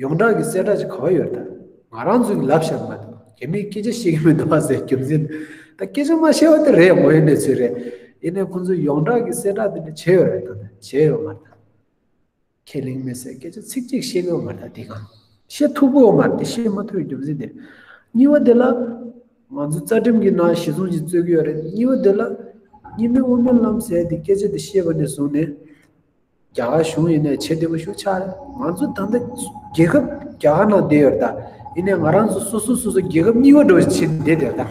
ཡོངས་གྲགས་ཀྱི་གསལ་བསྒྲགས་ཤིག་ག་པར་ཡོད་ད། ང་རང་ཚོ་གིས་ལབ་བཞག་མ་གཏོགས་རྒྱ་མིས་སྐད་ཆ་བཤད་ཀྱི་མི་འདུག་པ་ཟེར་རྒྱུ་མཚན་ད་སྐད་ཆ་མ་བཤད་པ་དེ་རེད། ངོ་ཡོད་གནས་ཚུལ་རེད། ཡིན་ནའི་ཁོང་ཚོས་ཡོངས་གྲགས་ཀྱི་གསལ་བསྒྲགས་དེ་འདྲ་བྱས་ཡོད་རེད་ད། བྱས་ཡོད་མ་རེད་ད། ཁས་ལེན་མེད་ཟེར་སྐད་ཆ་ཚིག་གཅིག་བཤད་ཀྱི་ཡོད་མ་རེད་ད། དེ་གང་བཤད་ཐུབ་ཀྱི་ཡོད་མ་རེད། དེ་བཤད་མ་ཐུབ་པའི་རྒྱུ་མཚན་དེ། གཉིས་པ་དེ་ལ་ང་ཚོ་རྩ་ཁྲིམས་ཀྱི་ནང་གཞི་བཟུང་ཅིག་རྩོད་ཀྱི་ཡོད་རེད། གཉིས་པ་དེ་ལ་གཉིས་མེད་དབུ་མའི་ལམ་ཟེར་དེ་སྐད་ཆ་དེ་བཤད་པ་ནས་བཟུང་ནས་རྒྱ་གར་གཞུང་ཡིན་ནའི་བྱེད་བདེ་པོ་ཞིག་ཆགས་རེད། ང་ཚོ་ད་ལྟ་རྒྱལ་ཁབ་རྒྱ་གར་ནང་བསྡད་ཡོད་རེད་ད། ཡིན་ནའི་ང་རང་ཚོ་སོ་སོ་སོ་སོ་རྒྱལ་ཁབ་གཉིས་པ་འདྲ་བོ་ཞིག་བྱེད་བསྡད་བསྡད་ད།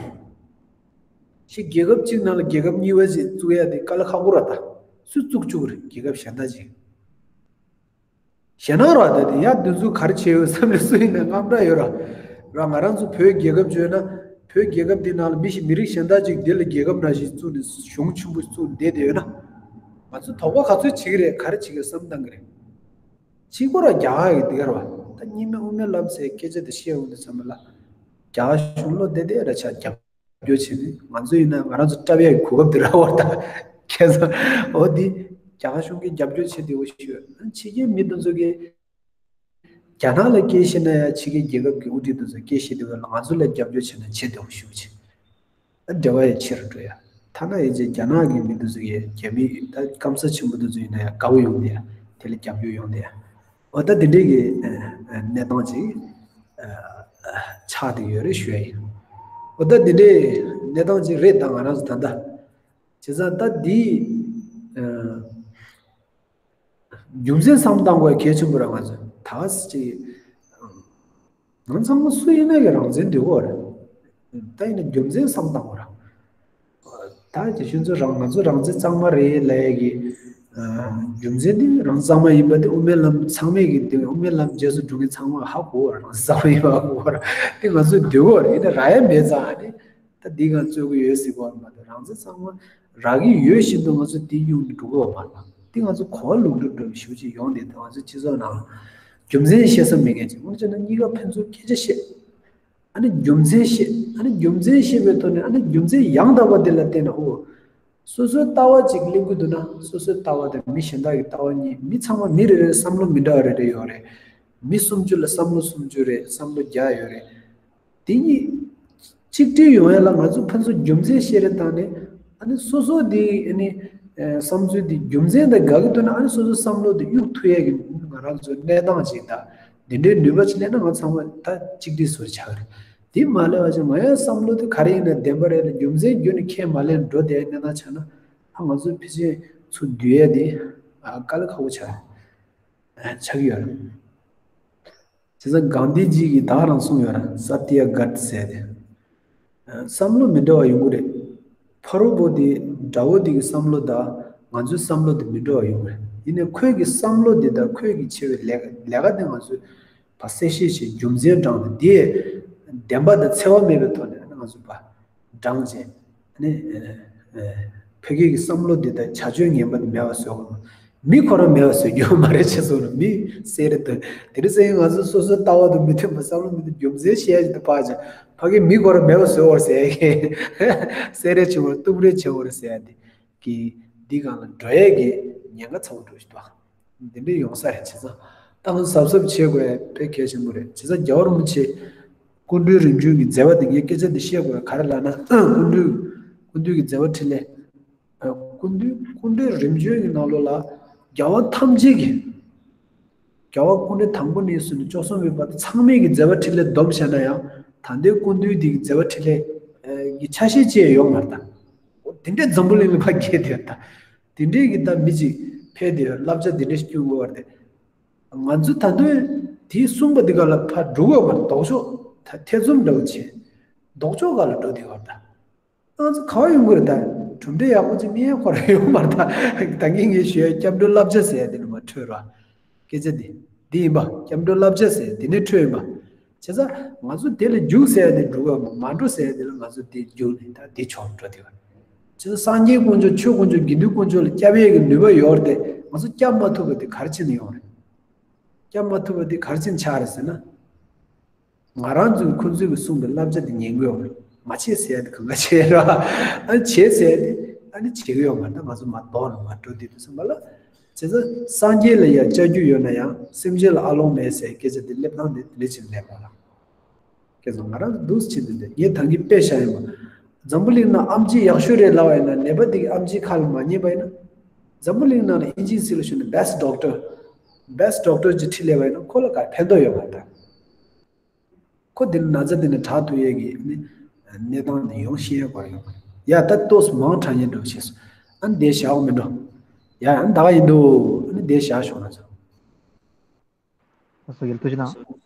ཞིག་རྒྱལ་ཁབ་གཅིག་ནང་ལ་རྒྱལ་ཁབ་གཉིས་པ་ཞིག་བཙུགས་ཡ་དེ་དཀའ་ལས་ཁག་པོ་རེད་ད། སུས་བཙུགས་བཅུག་རེད། རྒྱལ་ཁབ་གཞན་དག་ཅིག་ཞེད་སྣང་རོ། ད་དེ་ཡ་འདི་ཚོ་ག་རེ་བྱས་ཡོད་བསམ་ནས་སུ་ཡིན་ན་དངངས་སྐྲག་ཡོད་ར། ར་ང་རང་ཚོ་བོད་རྒྱལ་ཁབ་བརྗོད་ན་བོད་རྒྱལ་ཁབ་འདི་ནང་ལ་མི་ཞིག་མི་རིགས་གཞན་དག་ཅིག་འདི་ལ་རྒྱལ་ཁབ་ནང་བཞིན་བཙུགས་ནས་གཞུང་ཆེན་པོ་བཙུགས་བསྡད་བསྡད་ཡོད་ན། ང་ཚོ་དོགས་པ་ག་ཚོད་བྱེད་ཀྱི་རེད། ག་རེ་བྱེད་ཀྱི་བསམ་བཏང་གི་རེད། གཅིག་པོ་ར་རྒྱ་གར་གྱི་འདི་ག་ར་བ། ད་གཉིས་མེད་དབུ་མའི་ལམ་ཟེར་སྐད་ཆ་དེ་བཤད་འོང་དུས་ཙམ་པ་ལ་རྒྱ་གར་གཞུང་བློ་བདེ་བདེ་ར་ཆགས། རྒྱབ་སྐྱོར་བྱས་ནས་ང་ཚོ་ཡིན་ན་ང་རང་ཚོ་སྐྲག་ཡག་གི་གོ་སྐབས་དེ་རག་པ་རེད་ད། ཁྱེད་ཚོ་འོ་འདི་རྒྱ་གར་གཞུང་གིས་རྒྱབ་སྐྱོར་བྱེད་བདེ་པོ་ཞིག་ཡོད། ཕྱི་རྒྱལ་མི་དེ་ཚོ་གིས་རྒྱ་ནག་ལ་སྐད་བཤད་ན་ཡང་ཕྱི་རྒྱལ་རྒྱལ་ཁབ་ཀྱི་དབུ་ཁྲིད་དེ་ཚོ་སྐད་བཤད་བདེ་པོ་ལ་ང་ཚོ་ལ་རྒྱབ་སྐྱོར་བྱས་ན་བྱེད་བདེ་པོ་ཞིག་བྱེད། ད་འབྲེལ་བ་ཡང་ཆེ་རུ་འགྲོ་ཡ། ཐ་ན་ཡིན་ཚེ་རྒྱ་ནག་གི་མི་དེ་ཚོ་ཡང་རྒྱ་མི་ད་སྐམ་ས་ཆེན་པོ་དེ་ཚོ་ཡིན་ན་ཡང་དགའ་པོ་ཡོང་བསྡད་ཡ། དེ་ལ་རྒྱབ་སྐྱོར་ཡོང་བསྡད་ཡ། འོ་ད་དེ་འདྲའི་གི་ཨ་ཨ་གནས་སྟངས་ཅིག་ཨ་ཨ་ཆགས་བསྡད་ཡོད་རེད་ཞུ་ཡ་ཡིན། འོ་ད་དེ་འདྲའི་གནས་སྟངས་ཅིག་རེད་ད་ང་རང་ཚོ་ད་ལྟ། བྱས་ཙང་ད་འདི་ཨ་རྒྱུ་མཚན་བསམ་བཏང་དགོས་གལ་ཆེན་པོ་རེད་ང་ཚོ་ད་ཅིག་ང་ཚང་མ་སུ་ཡིན་ན་གི་རང་བཙན་འདོད་ཀྱི་ཡོད་རེད། ད་ཡིན་ན་རྒྱུ་མཚན་བསམ་བཏང་དགོས་རེད། ད་ཀྱི་ཁྱོད་ཚོ་རང་ང་ཚོ་རང་བཙན་གཙང་མ་རེད་ལབ་ཡ་གི་ཨ་རྒྱུ་མཚན་དེ་རང་གཙང་མ་ཡིན་པ་དེ་དབུ་མའི་ལམ་ཚང་མས་གི་དེ་དབུ་མའི་ལམ་རྗེས་སུ་འགྲོ་མཁན་ཚང་མ་ཧ་གོ་བ་རང་གཙང་མ་ཡིན་པ་ཧ་གོ་བ་ར་དེ་ང་ཚོས་འདོད་ཀྱི་ཡོད་རེད། ཡིན་ན་རག་ཡ་མེད་ཙང་ཨ་ནི་ད་འདི་གང་རྩོད་ཀྱི་ཡོད་ཟེར་གོ་བ་མ་གཏོགས་རང་བཙན་གཙང་མ་རག་གི་ཡོད་བཞིན་དུ་ང་ཚོ་འདི་གཡུག་ནས་འགྲོ་གི་ཡོད་མ་རེད། འདི་ང་ཚོ་གོ་བ་ལོག་འགྲོ་འགྲོ་བའི་ཞུ་ཅིག་ཡོང་དེ་ང་ཚོ་སྤྱི་ཚོགས་ནང་རྒྱུ་མཚན་བཤད་ས་མེད་མཁན་ཅིག་འོན་ཀྱང་ན་གཉིས་ཀ་ཕན་ཚུན་སྐད་ཆ་བཤད། ཨ་ནི་རྒྱུ་མཚན་བཤད། ཨ་ནི་རྒྱུ་མཚན་བཤད་པའི་ཐོག་ནས་ཨ་ནི་རྒྱུ་མཚན་ཡང་དག་པ་དེ་ལ་བརྟེན་ནས་ཨོ། སོ་སོའི་ལྟ་བ་ཅིག་གླེང་གི་འདུག་ན་སོ་སོའི་ལྟ་བ་དང་མི་གཞན་དག་གི་ལྟ་བ་གཉིས་མི་ཚང་མ་མི་རེ་རེར་བསམ་བློ་མི་འདྲ་བ་རེ་རེ་ཡོད་རེད། མི་སུམ་ཅུ་ལ་བསམ་བློ་སུམ་ཅུ་རེད། བསམ་བློ་བརྒྱ་ཡོད་རེད། དེ་གཉིས་གཅིག་སྒྲིལ་ཡོང་ཡ་ལ་ང་ཚོ་ཕན་ཚུན་རྒྱུ་མཚན་བཤད་རེས་བཏང་ནས་ཨ་ནི་སོ་སོ་དེ་ཨ་ནི་བསམ་ཚུལ་དེ་རྒྱུ་མཚན་དང་འགལ་གྱི་འདུག་ན་ཨ་ནི་སོ་སོའི་བསམ་བློ་དེ་གཡུག་ཐུབ་ཡས་ཀྱི་ང་རང་ཚོའི་གནས་སྟངས་ཅིག་དང་འདི་འདྲའི་ནུས་པ་ཅིག་སླེབས་ན་ང་ཚང་མ་ད་གཅིག་སྒྲིལ་བཟོ་ཆགས་རེད། དེ་མ་སླེབས་པ་ཅིག་ང་ཡང་བསམ་བློ་དེ་ག་རེ་ཡིན་ན་བདེན་པ་རེད་ལ་རྒྱུ་མཚན་བརྒྱུད་ནས་ཁས་མ་ལེན་འགྲོ་བསྡད་གནས་སྟངས་ཆགས་ན་ཨ་ང་ཚོའི་ཕལ་ཆེར་ཚུར་བསྡུ་ཡས་དེ་ཨ་དཀའ་ལས་ཁག་པོ་ཆགས་རེད། ཆགས་ཀྱི་ཡོད་རེད། བྱས་ཙང་གྷན་དྷི་ཇི་གིས་ད་ག་རང་གསུངས་ཡོད་རེད། སཏྱ་གྷཏ་ཟེར་ཏེ། བསམ་བློ་མི་འདྲ་བ་ཡོང་གི་རེད། ཕ་རོལ་པོ་དེ་དགྲ་བོ་དེ་གི་བསམ་བློ་དང་ང་ཚོའི་བསམ་བློ་དེ་མི་འདྲ་བ་ཡོང་གི་རེད། ཡིན་ནའི་ཁོས་ཀྱི་བསམ་བློ་དེ་དང་ཁོས་ཀྱི་བྱས་པའི་ལས་ཀ་ལས་ཀ་དེ་ང་ཚོས་ཕར་གསལ་བཤད་བྱས་རྒྱུ་མཚན་དྲངས་ཏེ་དེ་བདེན་པ་དང་འཚེ་བ་མེད་པའི་ཐོག་ནས་ང་ཚོས་ཕར། དྲངས་བྱས། ནི། ཕ་གི་གི་བསམ་བློ་འདི་དང་བྱ་སྤྱོད་ངན་པ་འདི་མེད་པ་བཟོ་དགོས། མི་ཁོ་རང་མེད་པ་བཟོ་རྒྱུ་མ་རེད་ཅེས་སོགས་ལ་མི་སེ་རེ་དང་དེ་རེ་ཟེར་ཡིན་ང་ཚོ་སོ་སོའི་ལྟ་བ་དང་མི་མཐུན་པ་བསམ་བློ་མི་མཐུན་རྒྱུ་མཚན་བཤད་ཀྱི་འདུག་པ་ཅེས་ཕ་གི་མི་ཁོ་རང་མེད་པ་བཟོ་བར་ཟེར་ཡ་གི་སེ་རེ་བྱེད་བར་གཏུམ་རེ་བྱེད་བར་ཟེར་ཡ་འདི་གི་འདི་སྒང་ལ་འགྲོ་ཡས་ཀྱི་ཉེན་ཁ་ཚ་བོ་འགྲོ་བཞིན་འདུག་འདི་འདྲ་ཡོང་ས་རེད་བྱས་ཙང་ད་ང་ཚོ་གཟབ་གཟབ་བྱེད་དགོས་ཡ་དཔེ་གལ་ཆེན་པོ་རེད་བྱས་ཙང་རྒྱལ་བ་རིན་པོ་ཆེ་སྐུ་མདུན་རིམ་བྱོན་གྱི་མཛད་པ་འདི་ངས་སྐད་ཆ་འདི་བཤད་དགོས་ཡ་ག་རེ་ལབ་ན་སྐུ་མདུན་སྐུ་མདུན་གྱི་མཛད་པ་འཕྲིན་ལས་སྐུ་མདུན་སྐུ་མདུན་རིམ་བྱོན་གྱི་ནང་ལོགས་ལ་རྒྱལ་བ་ཐམས་ཅད་ཀྱི་རྒྱལ་བ་སྐུ་ཕྲེང་དང་པོ་ནས་བཟུང་ནས་བཅུ་གསུམ་པའི་བར་དུ་ཚང་མས་ཀྱི་མཛད་པ་འཕྲིན་ལས་བསྡོམས་བྱས་ན་ཡང་ད་ལྟའི་སྐུ་མདུན་འདི་གི་མཛད་པ་འཕྲིན་ལས་ཀྱི་ཆ་ཤས་ཅི་ཡང་ཡོད་མ་རེད་ད། དེ་འདྲའི་འཛམ་བུ་གླིང་ལ་ཕར་འཁྱེར་དེ་ད། དེ་འདྲའི་གི་ད་མི་གཅིག་ཕེབས་དེ་བསླབ་བྱ་དེ་འདྲ་ཞིག་སྐྱོན་དགོས་པ་རེད། ང་ཚོ་ད་དུང་དེའི་གསུངས་པ་འདི་ག་ལ་ཕར་འགྲོ་དགོས་པ་ལྡོག་ཕྱོགས་ད་ཐེ་ཚོམ་འདྲ་བོ་བྱས། ལྡོག་ཕྱོགས་ག་ལ་འགྲོ་བསྡད་པ་རེད་ད། ང་ཚོ་ག་བ་ཡོང་གི་རེད་ད། གྲུབ་འབྲས་ཡག་པོ་ཅིག་རྙེད་ཁོ་རང་ཡོང་མ་རེད་ད། ད་གིན་ངས་ཞུ་ཡ་སྐྱབས་འགྲོའི་བསླབ་བྱ་ཟེར་ཡ་དེ་ནི་མ་འཕྲོད་ར། སྐད་ཆ་འདི། འདི་ཡིན་པ་སྐྱབས་འགྲོའི་བསླབ་བྱ་ཟེར་ཡ་དེ་ནི་འཕྲོད་ཡིན་པ། བྱས་ཙང་ང་ཚོ་དེ་ལ་རྒྱུགས་ཟེར་ཡ་དེ་འགྲོ་གི་ཡོད་མ་མ་འགྲོ་ཟེར་ཡ་དེ་ལ་ང་ཚོ་དེ་རྒྱུགས་ནས་ད་དེ་ཕྱོགས་འགྲོ་དེ་ཡོད། བྱས་ཙང་སངས་རྒྱས་དཀོན་མཆོག་ཆོས་དཀོན་མཆོག་དགེ་འདུན་དཀོན་མཆོག་ལ་སྐྱབས་ཡས་ཀྱི་ནུས་པ་ཡོད་རེད་དེ་ང་ཚོ་སྐྱབས་མ་ཐུབ་པ་དེ་ག་རེ་བྱས་ནས་ཡོང་རེད། སྐྱབས་མ་ཐུབ་པ་དེ་ག་རེ་བྱས་ནས་ཆགས་རེད་ཟེར་ན། ང་རང་ཚོས་ཁོ་ཚོས་ཀྱི་གསུངས་པའི་བསླབ་བྱ་དེ་ཉན་གྱི་ཡོད་མ་རེད། མ་བྱེད་ཟེར་ཡ་དེ་གང་ག་བྱེད་ར། ཨ་བྱེད་ཟེར་ཡ་དེ་ཨ་ནི་བྱེད་ཀྱི་ཡོད་མ་རེད། ད་ང་ཚོ་མ་དོགས་ལ་མ་འགྲོ་དེ་དུས་ཙམ་པ་ལ། བྱས་ཙང་སངས་རྒྱས་ལ་ཡང་བཅར་རྒྱུ་ཡོད་ན་ཡང་སེམས་ཅན་ལ་ཨ་ལོང་མེད་ཟེར་སྐད་ཆ་དེ་སླེབས་སྟངས་དེ་དེ་འདྲ་ཅིག་སླེབས་པ་ལ། སྐད་ཆ་ང་རང་འདུག་སེ་བྱེད་དུས་དེ་ངས་ད་གིན་དཔེ་བཞག་ཡིན་པ། འཛམ་བུ་གླིང་ན་ཨེམ་ཆི་ཡག་ཤོས་རེད་ལབ་པ་ཡིན་ན་ནད་པ་དེ་གི་ཨེམ་ཆིའི་ཁ་ལ་མ་ཉན་པ་ཡིན་ན། འཛམ་བུ་གླིང་ནང་ལ་ཨིན་ཇིའི་ཚིག་ལ་ཞུས་ན་best doctor best doctor ཅིག་ཁྲིད་སླེབས་པ་ཡིན་ན་ཁོ་ལ་ག་ཕན་ཐོགས་ཡོད་མ་རེད་ད། ཁོ་དེ་ནི་ན་ཚ་དེ་ནི་དྲག་ཐུབ་ཡས་ཀྱི་ནི་གནས་སྟངས་དེ་ཡོང་ཤེས་ཡོད་པ་རེད། ཡ་ད་ཏོག་ཙམ་མང་དྲགས་ཉེན་འགྲོ་ཤེས་སོང་། ཨ་ནི་དེ་བཞག་མི་འགྲོ། ཡ་ཨ་ནི་ད་ག་ཡིན་འདུག་ཨ་ནི་དེ་བཞག་ཤོག་ང་ཚོ། ལགས་སོ་རྒན་ལགས་ཐུགས་རྗེ་གནང་།